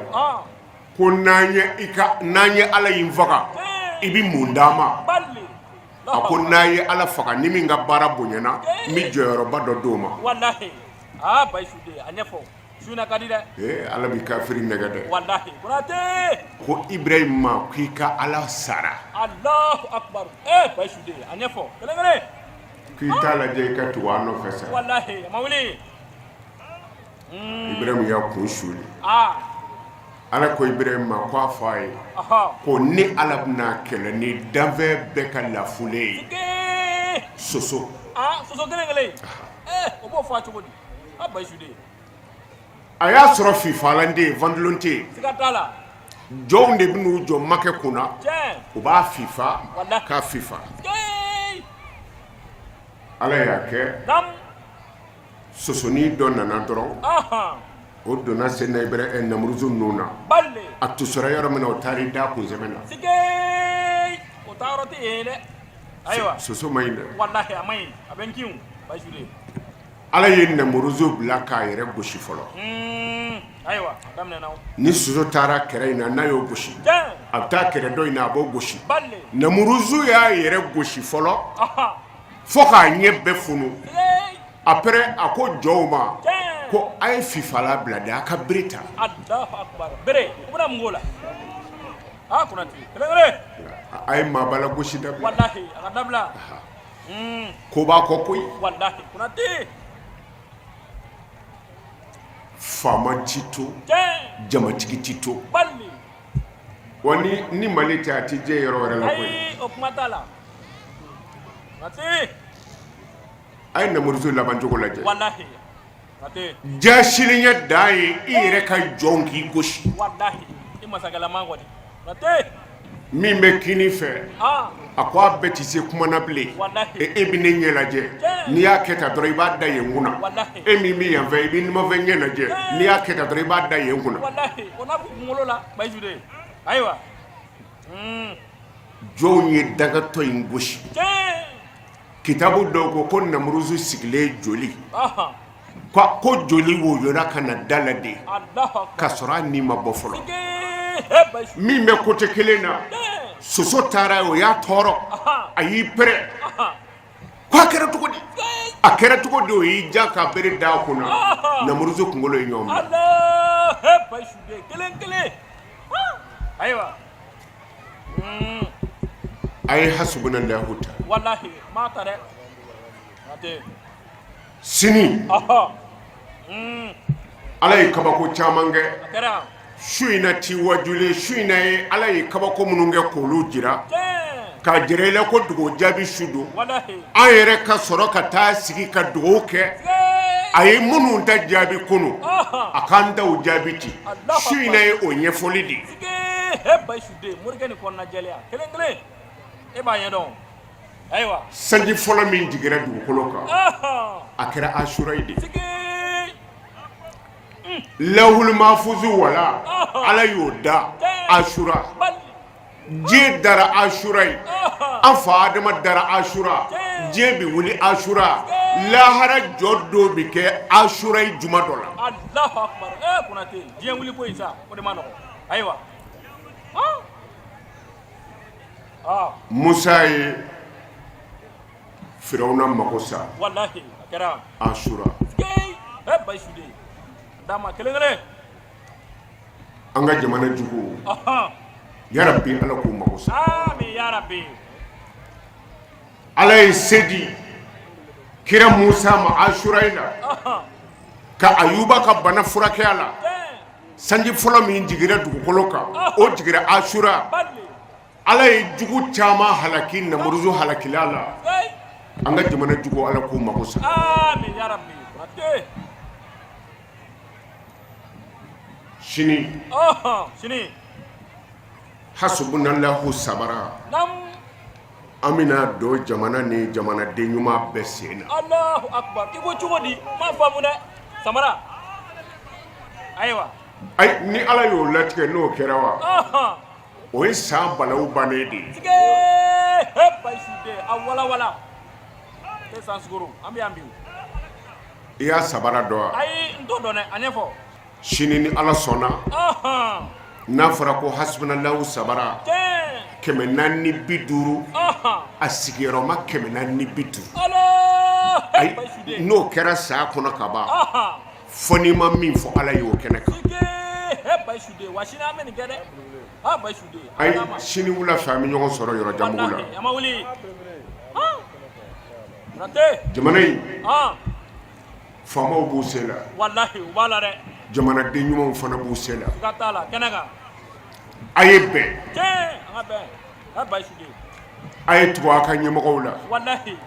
Speaker 5: ko n'an ye Ala in faga i bɛ mun d'an ma a ko n'a ye ala faga ni min ka baara bonyana n bɛ jɔyɔrɔba dɔ d'o ma
Speaker 6: walahi aa Bayisu den a ɲɛfɔ su in na ka di dɛ
Speaker 5: ee ala b'i kafiri nɛgɛ dɛ
Speaker 6: walahi Konate
Speaker 5: ko Ibrahim ma k'i ka ala sara
Speaker 6: Alahu akibaru ee Bayisu den a ɲɛfɔ kelen kelen
Speaker 5: k'i t'a lajɛ i ka tugu a nɔfɛ sa
Speaker 6: walahi a ma wuli
Speaker 5: Ibrahim y'a kun suuli ala ko Ibrahim ma ko a fɔ a ye ko ne ala bɛna kɛlɛ ni danfɛn bɛɛ ka lafulen ye soso
Speaker 6: soso kelen kelen o b'o fɔ cogo di Bayisu den
Speaker 5: a y'a sɔrɔ fifalan tɛ yen ventilo tɛ yen jɔnw de bɛn'u jɔ makɛ kunna u b'a fifa k'a fifa ala y'a kɛ Sosonin dɔ nana dɔrɔn o donna Seydina Ibrahim Namuruzu nun na a tusora yɔrɔ min na o taara i da kunsɛmɛ na soso man ɲi dɛ Ala ye Namuruzu bila k'a yɛrɛ gosi fɔlɔ ni soso taara kɛrɛ in na n'a y'o gosi a bɛ taa kɛrɛ dɔ in na a b'o gosi Namuruzu y'a yɛrɛ gosi fɔlɔ fo k'a ɲɛ bɛɛ funu après a ko jɔnw ma ko a ye fifala bila dɛ a ka bere ta a ye maaba lagosi dabila ko b'a kɔ koyi faama ti to jamatigi ti to wa ni Mali tɛ a tɛ jɛ yɔrɔ wɛrɛ la koyi
Speaker 6: o kuma t'a la
Speaker 5: a ye Namuruzu labancogo lajɛ jasilenya dan ye i yɛrɛ ka jɔn k'i gosi min bɛ kini fɛ a ko a bɛɛ tɛ se kuma na bilen e bɛ ne ɲɛ lajɛ n'i y'a kɛ tan dɔrɔn i b'a da yen kunna e min bɛ yan fɛ i bɛ numanfɛ ɲɛ lajɛ n'i y'a kɛ tan dɔrɔn i b'a da yen kunna
Speaker 6: ayiwa
Speaker 5: jɔnw ye dagatɔ in gosi kitabu dɔw ko ko Namuruzu sigilen joli Ko joli woyora ka na da la de ka sɔrɔ a ni ma bɔ fɔlɔ. Min bɛ côté kelen na, soso taara o y'a tɔɔrɔ, a y'i pɛrɛn ko a kɛra cogo di, a kɛra cogo di, o y'i ja ka bere da a kun na, namuruzu kunkolo ye ɲɔgɔn
Speaker 6: minɛ. Ayiwa,
Speaker 5: a ye hasubunallahu ta.
Speaker 6: Walahi, m'a ta dɛ.
Speaker 5: Sini Ala ye kabako caman kɛ su in na ti wajulen su in na ye Ala ye kabako minnu kɛ k'olu jira k'a jira i la ko dugawu jaabi su don. An yɛrɛ ka sɔrɔ ka taa sigi ka dugawu kɛ. A ye minnu ta jaabi kunun, a k'an taw jaabi ten. Su in na ye o ɲɛfɔli de ye.
Speaker 6: E b'a ɲɛdɔn. Ayiwa,
Speaker 5: sanji fɔlɔ min jiginra dugukolo kan, a kɛra asura de ye. Lawhul mahfuzu wala Ala y'o da asura. Diɲɛ dara asura ye, an fa Adama dara asura, diɲɛ bɛ wuli asura, lahara jɔ don bɛ kɛ asura ye juma dɔ la.
Speaker 6: Alahu akibaru. Ee Konate, diɲɛ wuli ko in sa, o de ma nɔgɔn. Ayiwa.
Speaker 5: Musa ye Firawuna mako sa
Speaker 6: walahi a kɛra
Speaker 5: asura.
Speaker 6: Bayisu den d'a ma kelen kelen.
Speaker 5: An ka jamana jugu, yarabi Ala k'u mako sa.
Speaker 6: Amin yarabi.
Speaker 5: Ala ye se di kira Musa ma asura in na ka Ayuba ka bana furakɛ a la. Sanji fɔlɔ min jiginra dugukolo kan, o jiginra asura. Ala ye jugu caman halaki namuruzu halakila la. An ka jamana jugu, Ala k'u mako sa. Sini hasubunallahu sabara, an bɛna don jamana ni jamanaden ɲuman bɛɛ sen na.
Speaker 6: Alahu akibaru. I ko cogo di? N m'a faamu dɛ samara. Ayiwa.
Speaker 5: Ayi, ni Ala y'o latigɛ, n'o kɛra wa, o ye san balawu bannen de ye.
Speaker 6: Tige Bayisu den a walawala. E san sukoro an bɛ yan bi.
Speaker 5: I y'a sabara dɔn wa?
Speaker 6: Ayi, n t'o dɔn dɛ, a ɲɛfɔ.
Speaker 5: Sini ni Ala sɔnna, n'a fɔra ko hasubunallahu sabara 450, a sigiyɔrɔma 450, ayi, n'o kɛra san kɔnɔ ka ban, fo n'i ma min fɔ Ala ye o kɛnɛ kan. Ayi, sini wula fɛ an bɛ ɲɔgɔn sɔrɔ yɔrɔ janbugu la. Jamana in faamaw b'u se la,
Speaker 6: walahi u b'a la dɛ,
Speaker 5: jamanaden ɲumanw fana b'u se la,
Speaker 6: siga t'a la kɛnɛ kan,
Speaker 5: a ye bɛn,
Speaker 6: tiɲɛ, an ka bɛn, a Bayisu den,
Speaker 5: a ye tugu a ka ɲɛmɔgɔw la,
Speaker 6: walahi,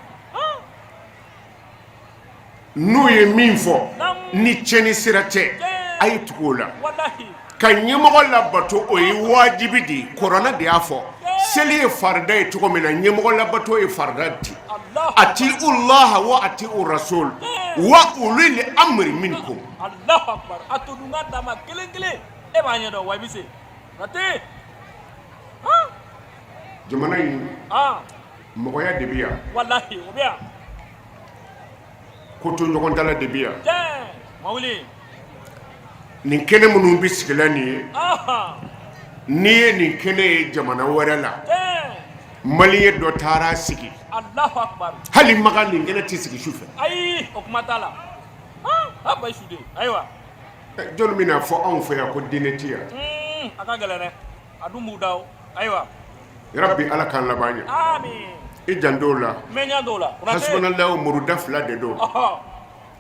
Speaker 5: n'u ye min fɔ ni tiɲɛni sira tɛ, a ye tugu o la,
Speaker 6: walahi,
Speaker 5: ka ɲɛmɔgɔ labato o ye wajibi de ye. Kuranɛ de y'a fɔ seli ye farida ye cogo min na, ɲɛmɔgɔ labato ye farida de ye. Atiu laha wa atiu rasul wa ulil amri minkum.
Speaker 6: Alahu akibaru. A to dun ka d'a ma kelen kelen, e b'a ɲɛdɔn wa i bɛ se. Konate.
Speaker 5: Jamana in, mɔgɔya de bɛ yan.
Speaker 6: Walahi o bɛ yan.
Speaker 5: Ko to ɲɔgɔn de bɛ yan.
Speaker 6: Tiɲɛ.
Speaker 5: Nin kɛnɛ minnu bɛ sigila nin ye, n'i ye nin kɛnɛ ye jamana wɛrɛ la, malien dɔ taara sigi hali Makan, nin kɛnɛ tɛ sigi su fɛ.
Speaker 6: Ayi, o kuma t'a la. Ayiwa,
Speaker 5: jɔn bɛna fɔ anw fɛ yan ko diinɛ tɛ yan?
Speaker 6: A ka gɛlɛn dɛ, a dun b'u da. Ayiwa.
Speaker 5: Yarabi, Ala k'an laban ɲɛ. I janto o la. Hasubunallahu muruda fila de don.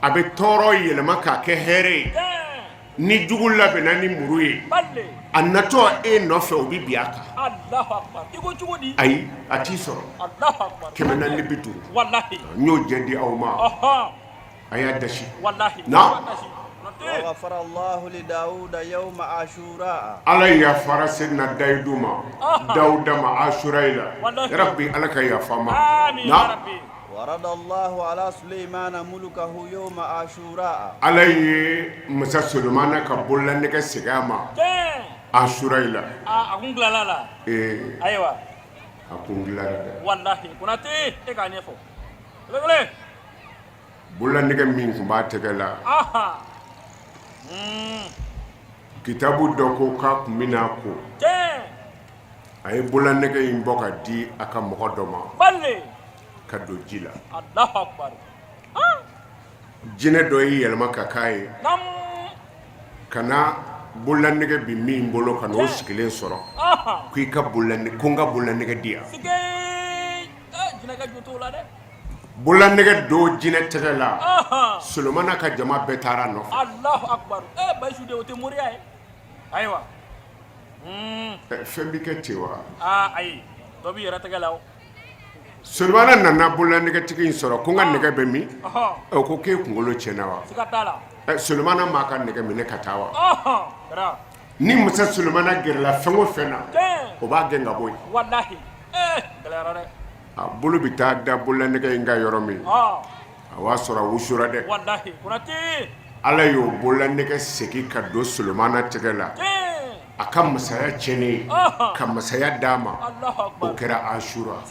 Speaker 5: A bɛ tɔɔrɔ yɛlɛma k'a kɛ hɛrɛ ye. Ni jugu labɛnna ni muru ye, a natɔ e nɔfɛ, o bɛ bin a kan. Ayi, a t'i sɔrɔ. 450, n y'o jɛ di aw ma, a y'a dasi. Ala yafara Seyidina Dayidu ma, Dawuda ma, Asura la. Yarabi, Ala ka yafa ma. Ala ye masa Solomana ka bololanɛgɛ segin a ma Asura la.
Speaker 6: A kun dilanna la.
Speaker 5: Ee.
Speaker 6: Ayiwa.
Speaker 5: A kun dilanna dɛ.
Speaker 6: Walahi Konate, e k'a ɲɛfɔ. Kelen kelen.
Speaker 5: Bololanɛgɛ min tun b'a tɛgɛ la, kitabu dɔ ko k'a tun bɛna ko, a ye bololanɛgɛ in bɔ ka di a ka mɔgɔ dɔ ma ka don ji la. Jinɛ dɔ y'i yɛlɛma ka k'a ye ka na bololanɛgɛ bɛ min bolo ka n'o sigilen sɔrɔ ko i ka ko n ka bololanɛgɛ di yan. Bololanɛgɛ don jinɛ tɛgɛ la, Solomana ka jama bɛɛ taara a nɔfɛ.
Speaker 6: Ayiwa
Speaker 5: fɛn bɛ kɛ ten wa?
Speaker 6: Ayi, dɔ b'i yɛrɛ tɛgɛ la.
Speaker 5: Solomana nana bololanɛgɛtigi in sɔrɔ ko n ka nɛgɛ bɛ min? O ko k'e kunkolo tiɲɛna wa? Solomana m'a ka nɛgɛ minɛ ka taa wa? Ni masa Solomana gɛrɛla fɛn o fɛn na, o b'a gɛn ka bɔ yen. A bolo bɛ taa da bololanɛgɛ in kan yɔrɔ min, a b'a sɔrɔ a wusura dɛ. Ala y'o bololanɛgɛ segin ka don Solomana tɛgɛ la. A ka masaya tiɲɛnen ka masaya d'a ma, o kɛra Asura.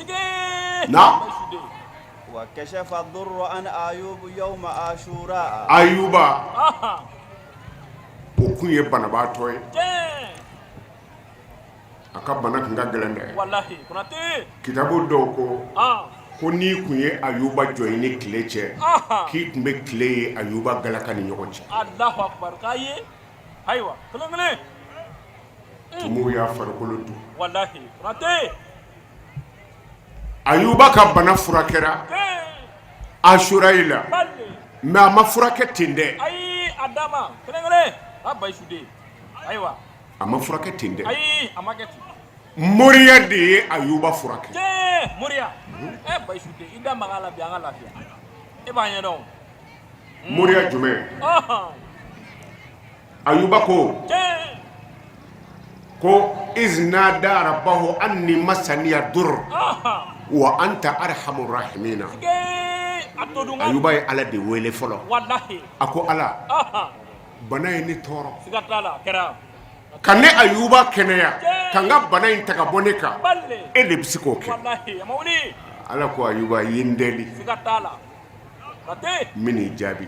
Speaker 5: Ayuba, o tun ye banabaatɔ ye. A ka bana tun ka gɛlɛn dɛ. Kitabu dɔw ko ko n'i tun ye Ayuba jɔ i ni tile cɛ, k'i tun bɛ tile ye Ayuba galaka ni ɲɔgɔn cɛ.
Speaker 6: Ayiwa kelen kelen.
Speaker 5: Tumuw y'a farikolo dun.
Speaker 6: Walahi Konate.
Speaker 5: Ayuba ka bana furakɛra Asura yi la mais a ma furakɛ ten dɛ.
Speaker 6: Ayi a dama kelen kelen a Bayisu den ayiwa.
Speaker 5: A ma furakɛ ten dɛ.
Speaker 6: Ayi a ma kɛ ten.
Speaker 5: Moriya de ye Ayuba furakɛ.
Speaker 6: Moriya ɛ Bayisu den i da maga a la bi an ka lafiya e b'a ɲɛdɔn o.
Speaker 5: Moriya jumɛn? Ayuba ko ko iz nada rabbahu anni masaniya dur wa anta arhamur rahimina. Ayuba ye Ala de wele fɔlɔ. A ko Ala, bana ye ne tɔɔrɔ. Ka ne Ayuba kɛnɛya, ka n ka bana in ta ka bɔ ne kan, e de bɛ se k'o kɛ. Ala ko Ayuba i ye n deli. N bɛn'i jaabi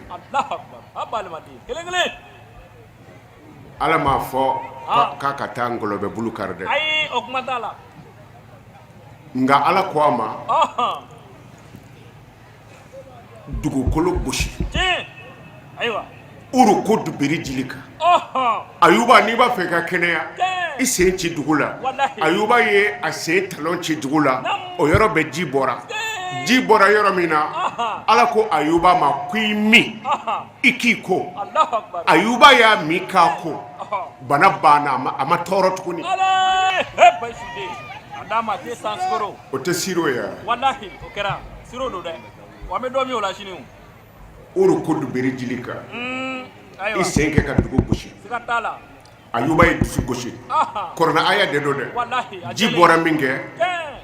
Speaker 5: Ala m'a fɔ k'a ka taa ngɔlɔbɛ bulu kari dɛ nka Ala ko a ma dugukolo gosi urkud birijilika Ayuba n'i b'a fɛ ka kɛnɛya i sen ci dugu la Ayuba ye a sen talon ci dugu la o yɔrɔ bɛɛ ji bɔra ji bɔra yɔrɔ min na Ala ko Ayuba ma ko i min i k'i ko Ayuba y'a min k'a ko bana banna a ma tɔɔrɔ tuguni o tɛ siro ye urkud birijilika i sen kɛ ka dugu gosi Ayuba ye dugu gosi kuranɛ aya de don dɛ ji bɔra min kɛ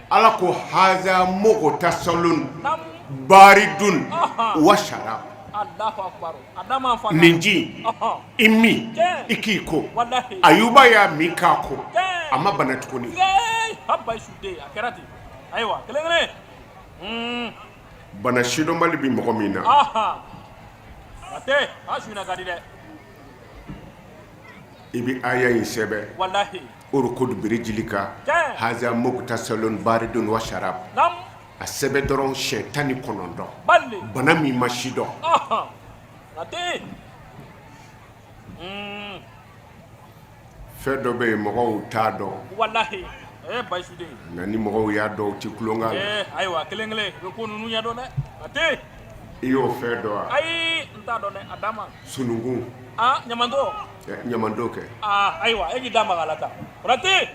Speaker 5: Ala ko haza mugutasalun baridun wa sharab nin ji i min i k'i ko Ayuba y'a min k'a ko a ma bana tuguni Bana sidɔnbali bɛ mɔgɔ min na i bɛ aya in sɛbɛn urkud birijilika haza mugutasalun baridun wa sharab a sɛbɛn dɔrɔn siɲɛ 19 bana min ma sidɔn Fɛn dɔ bɛ yen mɔgɔw t'a dɔn nka ni mɔgɔw y'a dɔn u tɛ tulonkɛ la
Speaker 6: ayiwa kelen kelen i bɛ ko ninnu ɲɛdɔn dɛ
Speaker 5: i y'o fɛn dɔn wa
Speaker 6: ayi n t'a dɔn dɛ a dama
Speaker 5: sununkun
Speaker 6: ɲamaton
Speaker 5: ɲamaton kɛ
Speaker 6: ayiwa e k'i da maga a la tan Konate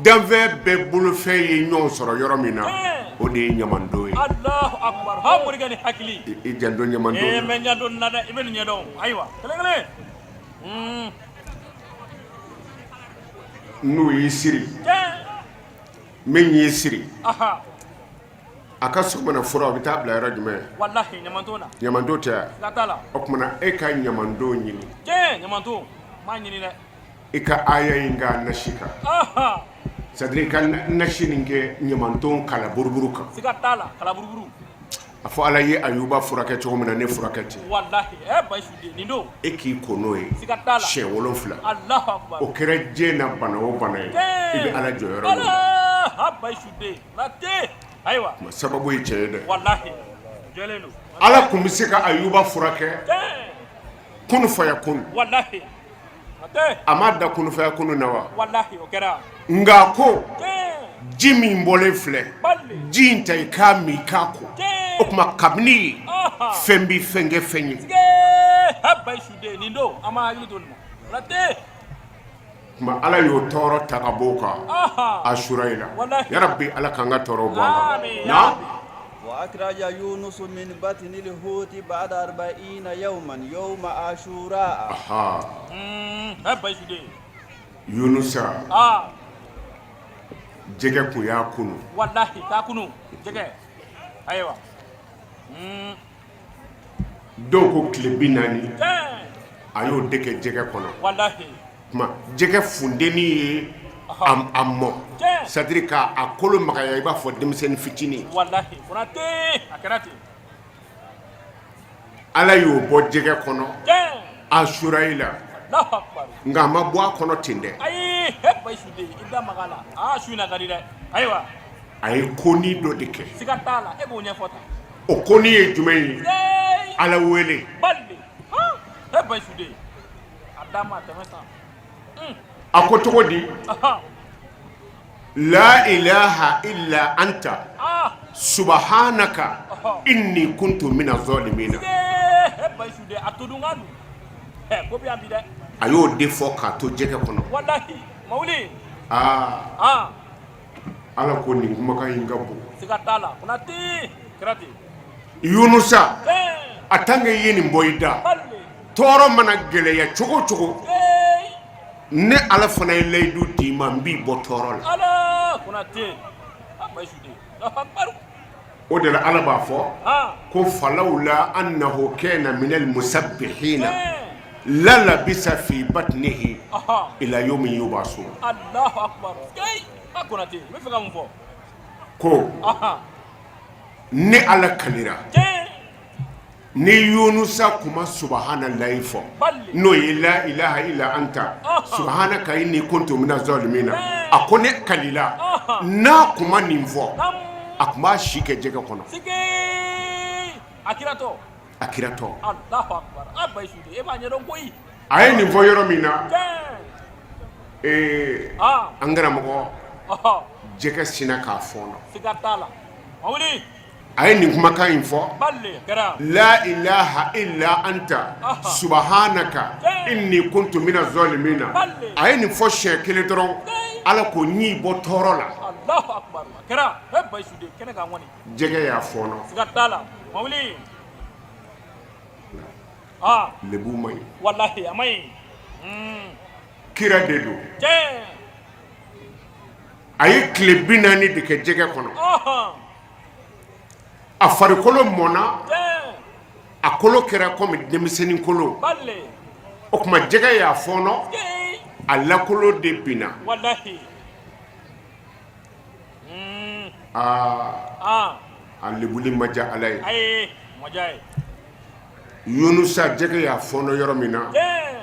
Speaker 5: Danfɛn bɛɛ bolofɛn ye ɲɔgɔn sɔrɔ yɔrɔ min na o de ye ɲamaton ye
Speaker 6: Alahu akibaru ha morikɛ ni hakili
Speaker 5: i janto ɲamaton
Speaker 6: na n bɛ n janto nin na dɛ i bɛ nin ɲɛdɔn ayiwa kelen kelen
Speaker 5: n'u y'i siri min y'i siri a ka sɔgɔmada fura a bɛ taa bila yɔrɔ jumɛn
Speaker 6: walahi ɲamaton na
Speaker 5: ɲamaton tɛ wa o tuma na e ka ɲamaton ɲini
Speaker 6: ɲamaton n b'a ɲini dɛ
Speaker 5: I ka aya in k'a nasi kan c'est à dire i ka nasi nin kɛ ɲamaton kala buruburu kan
Speaker 6: siga t'a la kala buruburu
Speaker 5: A fɔ Ala ye Ayuba furakɛ cogo min na ne furakɛ ten.
Speaker 6: Walahi ɛ Bayisu den nin don.
Speaker 5: E k'i ko n'o ye.
Speaker 6: Siga t'a la.
Speaker 5: Siɲɛ 7.
Speaker 6: Alahu akibaru.
Speaker 5: O kɛra diɲɛ na bana o bana ye.
Speaker 6: Tiɲɛ.
Speaker 5: I bɛ Ala jɔyɔrɔ ye.
Speaker 6: Ala ha Bayisu den Konate ayiwa.
Speaker 5: Sababu ye cɛ ye dɛ.
Speaker 6: Walahi jɛlen don.
Speaker 5: Ala tun bɛ se ka Ayuba furakɛ.
Speaker 6: Tiɲɛ.
Speaker 5: Kunu fayakunu.
Speaker 6: Walahi. Konate.
Speaker 5: A m'a da kunu fayakunu na wa?
Speaker 6: Walahi o kɛra.
Speaker 5: Nka a ko.
Speaker 6: Tiɲɛ.
Speaker 5: Ji min bɔlen filɛ.
Speaker 6: Bali.
Speaker 5: Ji in ta i k'a min i k'a ko.
Speaker 6: Tiɲɛ.
Speaker 5: O tuma kabini yen.
Speaker 6: Ɔhɔn.
Speaker 5: Fɛn bɛ fɛn kɛ fɛn ye.
Speaker 6: Sige ha Bayisu den nin don an b'an hakili to nin na. Konate.
Speaker 5: Tuma Ala y'o tɔɔrɔ ta ka bɔ o kan.
Speaker 6: Ɔhɔn.
Speaker 5: Asura in na.
Speaker 6: Walahi.
Speaker 5: Yarabi Ala k'an ka tɔɔrɔw bɔ an kan.
Speaker 6: Amin.
Speaker 5: Naam.
Speaker 1: وأخرج يونس من بطن الحوت بعد 40 يوما يوم عاشوراء
Speaker 5: Aha.
Speaker 6: Ɛ Bayisu den.
Speaker 5: Yunusa.
Speaker 6: Aa.
Speaker 5: Jɛgɛ kun y'a kunu.
Speaker 6: Walahi k'a kunu jɛgɛ ayiwa.
Speaker 5: Dɔw ko tile 40.
Speaker 6: Tiɲɛ.
Speaker 5: A y'o de kɛ jɛgɛ kɔnɔ.
Speaker 6: Walahi.
Speaker 5: Tuma jɛgɛ funteni ye a mɔ.
Speaker 6: Tiɲɛ.
Speaker 5: C'est à dire k'a kolo magaya i b'a fɔ denmisɛnnin fitinin.
Speaker 6: Walahi Konate a kɛra ten.
Speaker 5: Ala y'o bɔ jɛgɛ kɔnɔ.
Speaker 6: Tiɲɛ.
Speaker 5: Asura la.
Speaker 6: Alahu akibaru.
Speaker 5: Nka a ma bɔ a kɔnɔ ten dɛ.
Speaker 6: Ayi he Bayisu den i da maga a la aa su in na ka di dɛ ayiwa.
Speaker 5: A ye konin dɔ de kɛ.
Speaker 6: Siga t'a la e b'o ɲɛfɔ tan.
Speaker 5: O konin ye jumɛn ye?
Speaker 6: Ee.
Speaker 5: Ala wele.
Speaker 6: Bali han he Bayisu den a da ma tɛmɛ tan.
Speaker 5: A ko cogo di?
Speaker 6: Ahan.
Speaker 5: La ilaha illa anta
Speaker 6: Ah.
Speaker 5: subhanaka
Speaker 6: Ɔhɔ.
Speaker 5: inni kuntu mina zalimina.
Speaker 6: Ee he Bayisu den a todunkan dun ɛ ko bɛ yan bi dɛ.
Speaker 5: A y'o de fɔ k'a to jɛgɛ kɔnɔ.
Speaker 6: Walahi mawuli.
Speaker 5: Aa.
Speaker 6: Ah.
Speaker 5: Ala ko nin kumakan in ka bon.
Speaker 6: Siga t'a la Konate kɛra ten.
Speaker 5: Yunusa.
Speaker 6: Tiɲɛ.
Speaker 5: A tant que i ye nin bɔ i da.
Speaker 6: Bali.
Speaker 5: Tɔɔrɔ mana gɛlɛya cogo o cogo.
Speaker 6: Ee.
Speaker 5: Ne Ala fana ye layidu d'i ma n b'i bɔ tɔɔrɔ la.
Speaker 6: Ala Konate a Bayisu den Alahu akibaru.
Speaker 5: O de la Ala b'a fɔ.
Speaker 6: Ah.
Speaker 5: Ko falawla annahu kana minal musabbihina
Speaker 6: Tiɲɛ.
Speaker 5: la labisa fi batnihi
Speaker 6: Ɔhɔ.
Speaker 5: ila yawmi yub'asun.
Speaker 6: Alahu akibaru. Keyi a Konate i bɛ fɛ ka mun fɔ?
Speaker 5: Ko
Speaker 6: Ahan.
Speaker 5: ne Ala kalira.
Speaker 6: Tiɲɛ.
Speaker 5: Ni Yunusa kun ma subahanallahi fɔ.
Speaker 6: Bali.
Speaker 5: N'o ye la ilaha illa anta
Speaker 6: Ɔhɔn.
Speaker 5: subhanaka inni kuntu mina zalimina.
Speaker 6: Tiɲɛ.
Speaker 5: A ko ne kalila.
Speaker 6: Ɔhɔn.
Speaker 5: N'a kun ma nin fɔ.
Speaker 6: Naamu.
Speaker 5: A kun b'a si kɛ jɛgɛ kɔnɔ.
Speaker 6: Sige a kiratɔ.
Speaker 5: A kiratɔ.
Speaker 6: Alahu akibaru a Bayisu den e b'a ɲɛdɔn koyi.
Speaker 5: A ye nin fɔ yɔrɔ min na.
Speaker 6: Tiɲɛ.
Speaker 5: Ee
Speaker 6: Ah.
Speaker 5: an karamɔgɔ
Speaker 6: Ɔhɔ.
Speaker 5: jɛgɛ sinna k'a fɔɔnɔ.
Speaker 6: Siga t'a la. Mawuli.
Speaker 5: A ye nin kumakan in fɔ.
Speaker 6: Bali kɛra.
Speaker 5: La ilaha illa anta
Speaker 6: Ɔhɔ.
Speaker 5: subhanaka
Speaker 6: Tiɲɛ.
Speaker 5: inni kuntu mina zalimina.
Speaker 6: Bali.
Speaker 5: A ye nin fɔ siɲɛ kelen dɔrɔn.
Speaker 6: Tiɲɛ.
Speaker 5: Ala ko n y'i bɔ tɔɔrɔ la.
Speaker 6: Alahu akibaru a kɛra. He Bayisu den kɛnɛ kan kɔni.
Speaker 5: Jɛgɛ y'a fɔɔnɔ.
Speaker 6: Siga t'a la. Mawuli. Ah.
Speaker 5: Lebu man ɲi.
Speaker 6: Walahi a ma ɲi.
Speaker 5: Kira de don.
Speaker 6: Tiɲɛ.
Speaker 5: A ye tile 40 de kɛ jɛgɛ kɔnɔ.
Speaker 6: Ɔhɔn.
Speaker 5: A farikolo mɔnna.
Speaker 6: Tiɲɛ.
Speaker 5: A kolo kɛra komi denmisɛnnin kolo.
Speaker 6: Bali.
Speaker 5: O tuma jɛgɛ y'a fɔɔnɔ.
Speaker 6: Keyi.
Speaker 5: A lakolo de binna.
Speaker 6: Walahi.
Speaker 5: Aa.
Speaker 6: Ah.
Speaker 5: A lebuli ma diya Ala ye.
Speaker 6: Ayi ma diya ye.
Speaker 5: Yunusa jɛgɛ y'a fɔɔnɔ yɔrɔ min na.
Speaker 6: Tiɲɛ.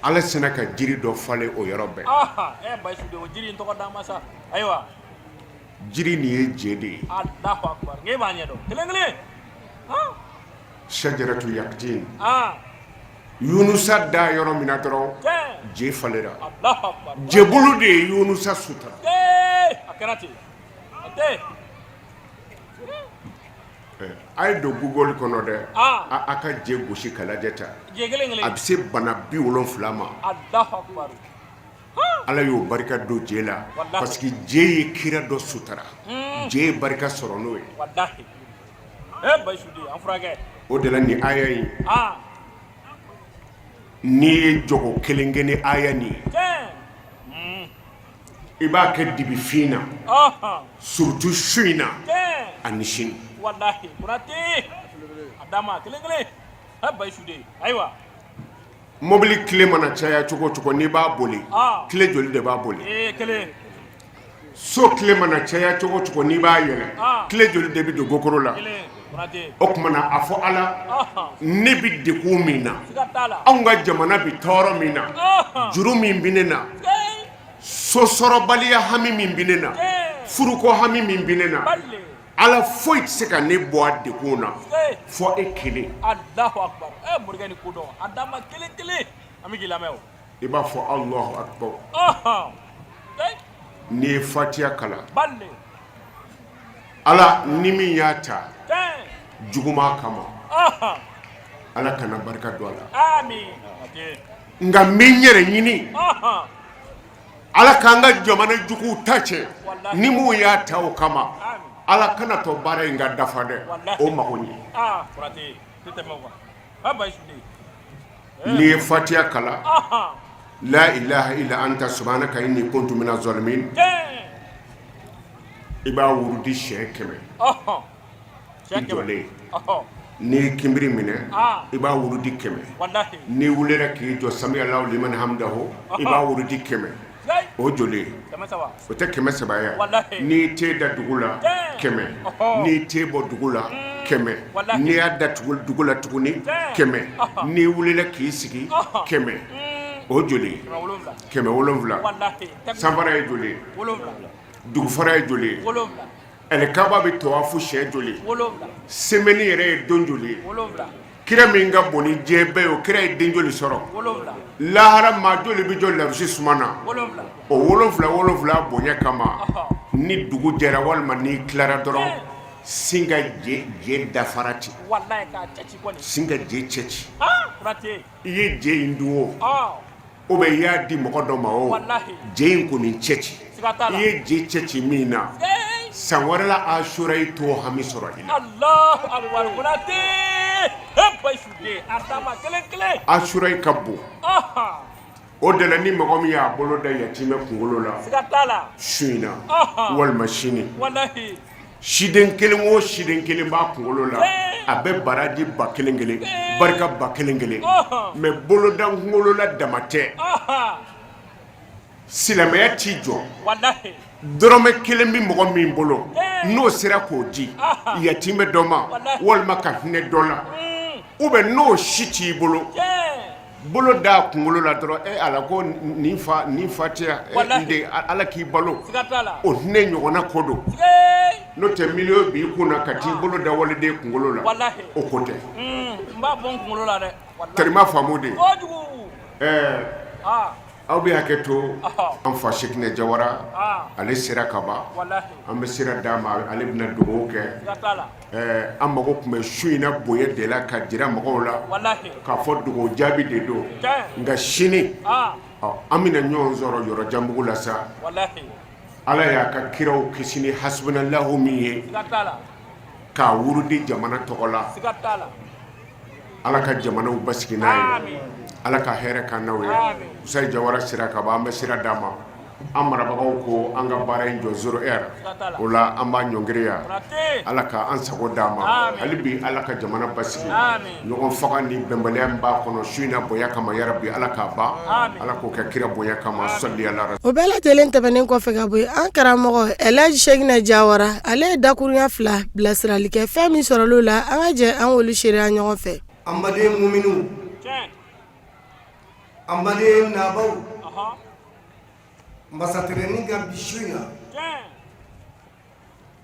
Speaker 5: Ala sinna ka jiri dɔ falen o yɔrɔ bɛɛ.
Speaker 6: Aha ɛ Bayisu den o jiri in tɔgɔ d'an ma sa. Ayiwa.
Speaker 5: Jiri nin ye je de ye.
Speaker 6: Alahu akibaru n k'e b'a ɲɛdɔn kelen kelen. Han.
Speaker 5: Shajaratu yaqtin.
Speaker 6: Ah.
Speaker 5: Yunusa da yɔrɔ min na dɔrɔn.
Speaker 6: Tiɲɛ.
Speaker 5: Je falenna.
Speaker 6: Alahu akibaru.
Speaker 5: Jebulu de ye Yunusa sutura.
Speaker 6: Ee a kɛra ten. A tɛ.
Speaker 5: A ye don Google kɔnɔ dɛ.
Speaker 6: Ah.
Speaker 5: A ka je gosi ka lajɛ ta.
Speaker 6: Je kelen kelen.
Speaker 5: A bɛ se bana 70 ma.
Speaker 6: Alahu akibaru.
Speaker 5: Ala y'o barika don je la.
Speaker 6: Walahi.
Speaker 5: Parce que je ye kira dɔ sutura. Je ye barika sɔrɔ n'o ye.
Speaker 6: Walahi. Ee Bayisu den an furakɛ.
Speaker 5: O de la nin aya in.
Speaker 6: Ah.
Speaker 5: N'i ye jɔgo kelen kɛ ni aya nin ye.
Speaker 6: Tiɲɛ.
Speaker 5: I b'a kɛ dibifin na.
Speaker 6: Ɔhɔn.
Speaker 5: Surtout su in na.
Speaker 6: Tiɲɛ.
Speaker 5: Ani sini.
Speaker 6: Walahi Konate. A d'a ma kelen kelen. Ɛ Bayisu den ayiwa.
Speaker 5: Mobili tile mana caya cogo o cogo n'i b'a boli.
Speaker 6: Ah.
Speaker 5: Tile joli de b'a boli?
Speaker 6: Ee kelen.
Speaker 5: So tile mana caya cogo cogo n'i b'a yɛlɛ tile joli de bɛ don gokoro la o tuma na a fɔ ala ne bɛ degun min na anw ka jamana bɛ tɔɔrɔ min na juru min bɛ ne na so sɔrɔbaliya hami min bɛ ne na furuko hami min bɛ ne na ala foyi tɛ se ka ne bɔ a degun na fɔ e kelen i b'a fɔ Alahu akibaru n'i ye fatiya kalan ala ni min y'a ta juguman kama ala kana barika don a la nka n bɛ n yɛrɛ ɲini ala k'an ka jamana juguw ta cɛn ni mun y'a ta o kama ala kana to baara in ka dafa dɛ o mago ɲɛ n'i ye fatiya kalan la ilaha illa anta subhanaka inni kuntu mina zalimin i b'a wurudi siɲɛ 100 i jɔlen n'i ye kinbiri minɛ i b'a wurudi 100 n'i wulila k'i jɔ sami Alahu liman hamidahu i b'a wurudi 100 o joli o tɛ 300 ye n'i ten da dugu la 100 n'i ten bɔ dugu la 100 n'i y'a da dugu la tuguni 100 n'i wulila k'i sigi 100 o joli 700 sanfara ye joli dugufara ye joli ye alikaba bɛ tawafu siɲɛ joli semaine yɛrɛ ye don joli ye kira min ka bon ni diɲɛ bɛɛ ye o kira ye den joli sɔrɔ lahara maa joli bɛ jɔ larusi suma na o wolonfila wolonfila bonya kama ni dugu jɛra walima n'i tilara dɔrɔn sin ka je dafara ten sin ka je cɛ ci i ye je in dun o ou bien i y'a di mɔgɔ dɔ ma o je in kɔni cɛ ci i ye je cɛ ci min na san wɛrɛ la asura i t'o hami sɔrɔ i la asura i ka bon o de la ni mɔgɔ min y'a bolo da yatimɛ kunkolo la su in na walima sini siden kelen o siden kelen b'a kunkolo la a bɛ baraji ba kelen kelen barika ba kelen kelen mais boloda kunkolo la dama tɛ silamɛya t'i jɔ dɔrɔmɛ kelen bɛ mɔgɔ min bolo n'o sera k'o di yatimɛ dɔ ma walima ka hinɛ dɔ la ou bien n'o si t'i bolo bolo da kunkolo la dɔrɔn e ala ko nin fa nin fa tɛ yan n den ala k'i balo o hinɛ ɲɔgɔnna ko don n'o tɛ miliyɔn b'i kun na ka t'i bolo da waliden kunkolo la o ko tɛ
Speaker 6: n b'a bɔ n kunkolo la dɛ
Speaker 5: terima faamu de ɛɛ aw bɛ hakɛ to an fa Sekinɛ Jawara ale sera ka ban an bɛ sira d'a ma ale bɛna dugawu kɛ an mago tun bɛ su in na bonya de la ka jira mɔgɔw la k'a fɔ dugawu jaabi de don nka sini an bɛna ɲɔgɔn sɔrɔ yɔrɔ janbugu la sa ala y'a ka kiraw kisi ni hasubunallahu min ye k'a wurudi jamana tɔgɔ la ala ka jamanaw basigi n'a ye ala ka hɛrɛ k'an n'aw ye Usayi Jawara sera ka ban an bɛ sira d'a ma an marabagaw ko an ka baara in jɔ 0 heure o la an b'a ɲɔngiri yan ala ka an sago d'a ma hali bi ala ka jamana basigi ɲɔgɔn faga ni bɛnbaliya min b'a kɔnɔ su in na bonya kama yarabi ala k'a ban ala k'o kɛ kira bonya kama sali ala
Speaker 3: O bɛɛ lajɛlen tɛmɛnen kɔfɛ ka bɔ yen, an karamɔgɔ Elhaji Sekinɛ Jawara ale ye dakurunya fila bilasirali kɛ fɛn min sɔrɔla o la an ka jɛ an k'olu seereya ɲɔgɔn fɛ.
Speaker 7: An baden muminu, an baden nabaw, masatɛrɛnin ka bi su in na,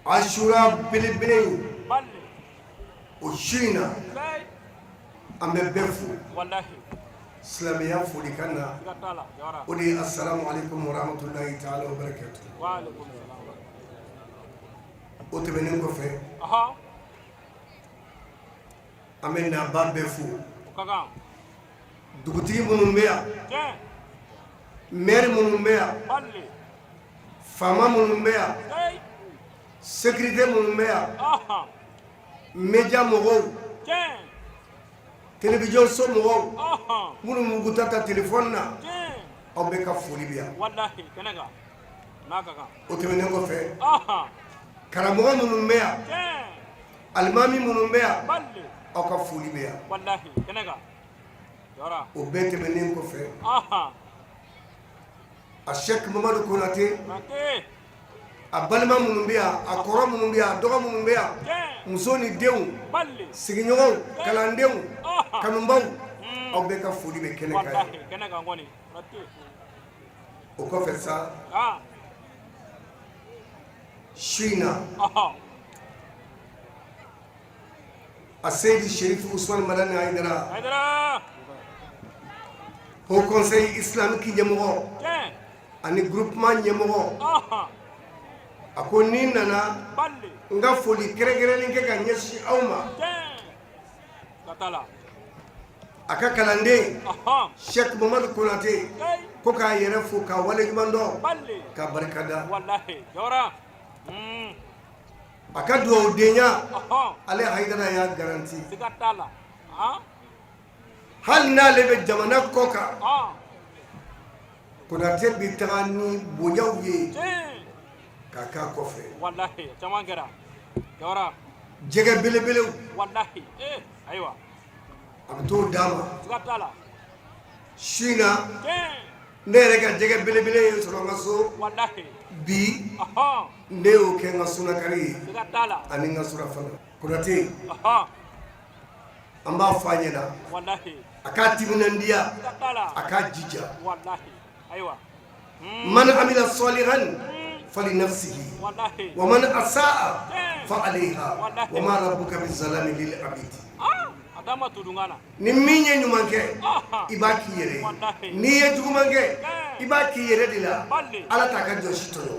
Speaker 7: asura belebele in, o su in na, an bɛ bɛɛ fo silamɛya folikan na, o de ye asalamu aleykum warahmatulahi taala wa barakatu. O tɛmɛnen kɔfɛ, an bɛ naba bɛɛ fo, dugutigi minnu bɛ yan, maire minnu bɛ yan, faama minnu bɛ yan, sécurité minnu bɛ yan, média mɔgɔw télévision so mɔgɔw minnu b'u ta ta téléphone na aw bɛɛ ka foli bɛ yan o tɛmɛnen kɔfɛ karamɔgɔ minnu bɛ yan alimami minnu bɛ yan aw ka foli bɛ yan o bɛɛ tɛmɛnen kɔfɛ a Sɛki Mamadu Konate A balima minnu bɛ yan, a kɔrɔ minnu bɛ yan, a dɔgɔ minnu bɛ yan, muso ni denw, sigiɲɔgɔnw, kalandenw, kanubaw, aw bɛɛ ka foli bɛ kɛnɛ kan yan. O kɔfɛ sa, su in na, a Seyidi Serifu Usumani Madani Hayidara, Haut Conseil islamique ɲɛmɔgɔ ani groupement ɲɛmɔgɔ, a ko ni nana n ka foli kɛrɛnkɛrɛnnen kɛ ka ɲɛsin aw ma. A ka kalanden Sɛki Mamadu Konate ko k'a yɛrɛ fo k'a waleɲuman dɔn, ka barika da. A ka dugawudenya, ale Hayidara y'a garanti, hali n'ale bɛ jamana kɔ kan, Konate bɛ taga ni bonyaw ye k'a k'a kɔfɛ, jɛgɛ belebelew a bɛ t'o d'a ma. Su in na, ne yɛrɛ ka jɛgɛ belebele ye sɔrɔ n ka so bi, ne y'o kɛ n ka sunakari ye ani n ka surafana. Konate, an b'a fɔ a ɲɛna, a k'a timinandiya, a k'a jija. Man amila salihan fali nafsihi wa man asaa fa alayha wa ma rabbuka bizalami lil abid. Ni min ye ɲuman kɛ, i b'a k'i yɛrɛ ye. N'i ye juguman kɛ, i b'a k'i yɛrɛ de la. Ala t'a ka jɔn si tɔɲɔ.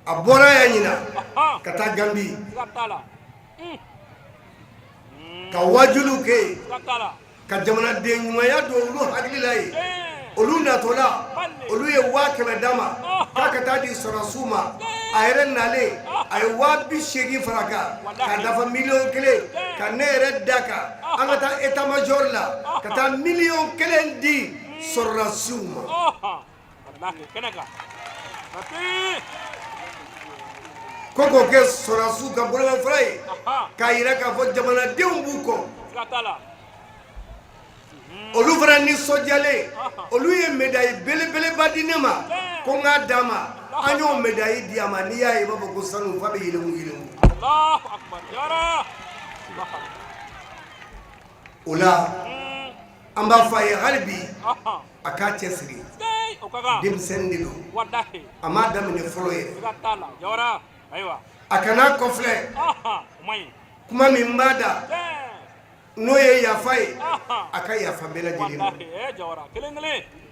Speaker 7: A bɔra yan ɲinan ka taa Gambi ka wajuliw kɛ yen, ka jamanaden ɲumanya don olu hakili la yen. Olu natɔla, olu ye 100 000 d'a ma k'a ka taa di sɔrɔdasiw ma. A yɛrɛ nalen, a ye 80 000 fara kan k'a dafa 1 000 000, ka ne yɛrɛ da kan an ka taa état major la ka taa 1 000 000 di sɔrɔdasiw ma. Ko k'o kɛ sɔrɔdasiw ka bolomafara ye, k'a jira k'a fɔ jamanadenw b'u kɔ. Olu fana nisɔndiyalen, olu ye médaille belebeleba di ne ma ko n k'a d'a ma. An y'o médaille di a ma, n'i y'a ye i b'a fɔ ko sanu f'a bɛ yɛlɛngu yɛlɛngu. O la, an b'a fɔ a ye hali bi, a k'a cɛ siri. Denmisɛnnin de don, a m'a daminɛ fɔlɔ yɛrɛ. A kana kɔfilɛ kuma min b'a da, n'o ye yafa ye, a ka yafa bɛɛ lajɛlen ma.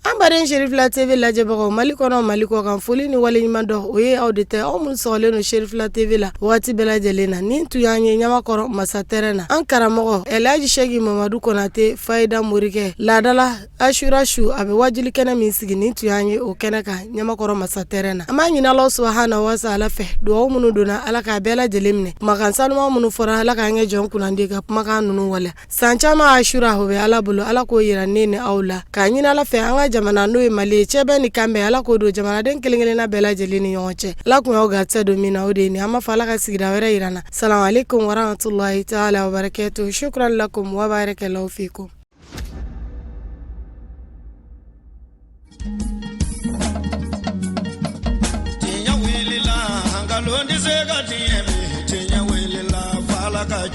Speaker 3: An baden Cherifila TV lajɛbagaw, Mali kɔnɔ, Mali kɔ kan, foli ni waleɲuman dɔn, o ye aw de ta. Aw minnu sɔgɔlen don Cherifila TV la waati bɛɛ lajɛlen na, nin tun y'an ye Ɲamakɔrɔ masatɛrɛn na. An karamɔgɔ Elhaji Sɛki Mamadu Konate, Fayida Morikɛ, laadala Asura su, a bɛ wajuli kɛnɛ min sigi, nin tun y'an ye o kɛnɛ kan Ɲamakɔrɔ masatɛrɛn na. An b'a ɲini Ala subahana wa taala fɛ, dugawu minnu donna, Ala k'a bɛɛ lajɛlen minɛ. Kumakan sanuman minnu fɔra, Ala k'an kɛ jɔn kunnandi ka kumakan ninnu waleya. San caman Asura, o bɛ Ala bolo, Ala k'o yira ne ni aw la. K'a ɲini Ala fɛ, an ka jamana n'o ye Mali ye, cɛbɛn ni kanbɛn, Ala k'o don jamanaden kelen-kelenna bɛɛ lajɛlen ni ɲɔgɔn cɛ. Ala kun y'aw garisɛgɛ don min na, o de ye nin. An b'a fɔ Ala ka sigida wɛrɛ yira an na. Salamu aleykum warahmatulahi taala wabarakatuhu. Shukran lakum wa barakallahu fikum.
Speaker 8: Tiɲɛ wulila, nkalon tɛ se ka tiɲɛ bi. Tiɲɛ wulila, f'Ala ka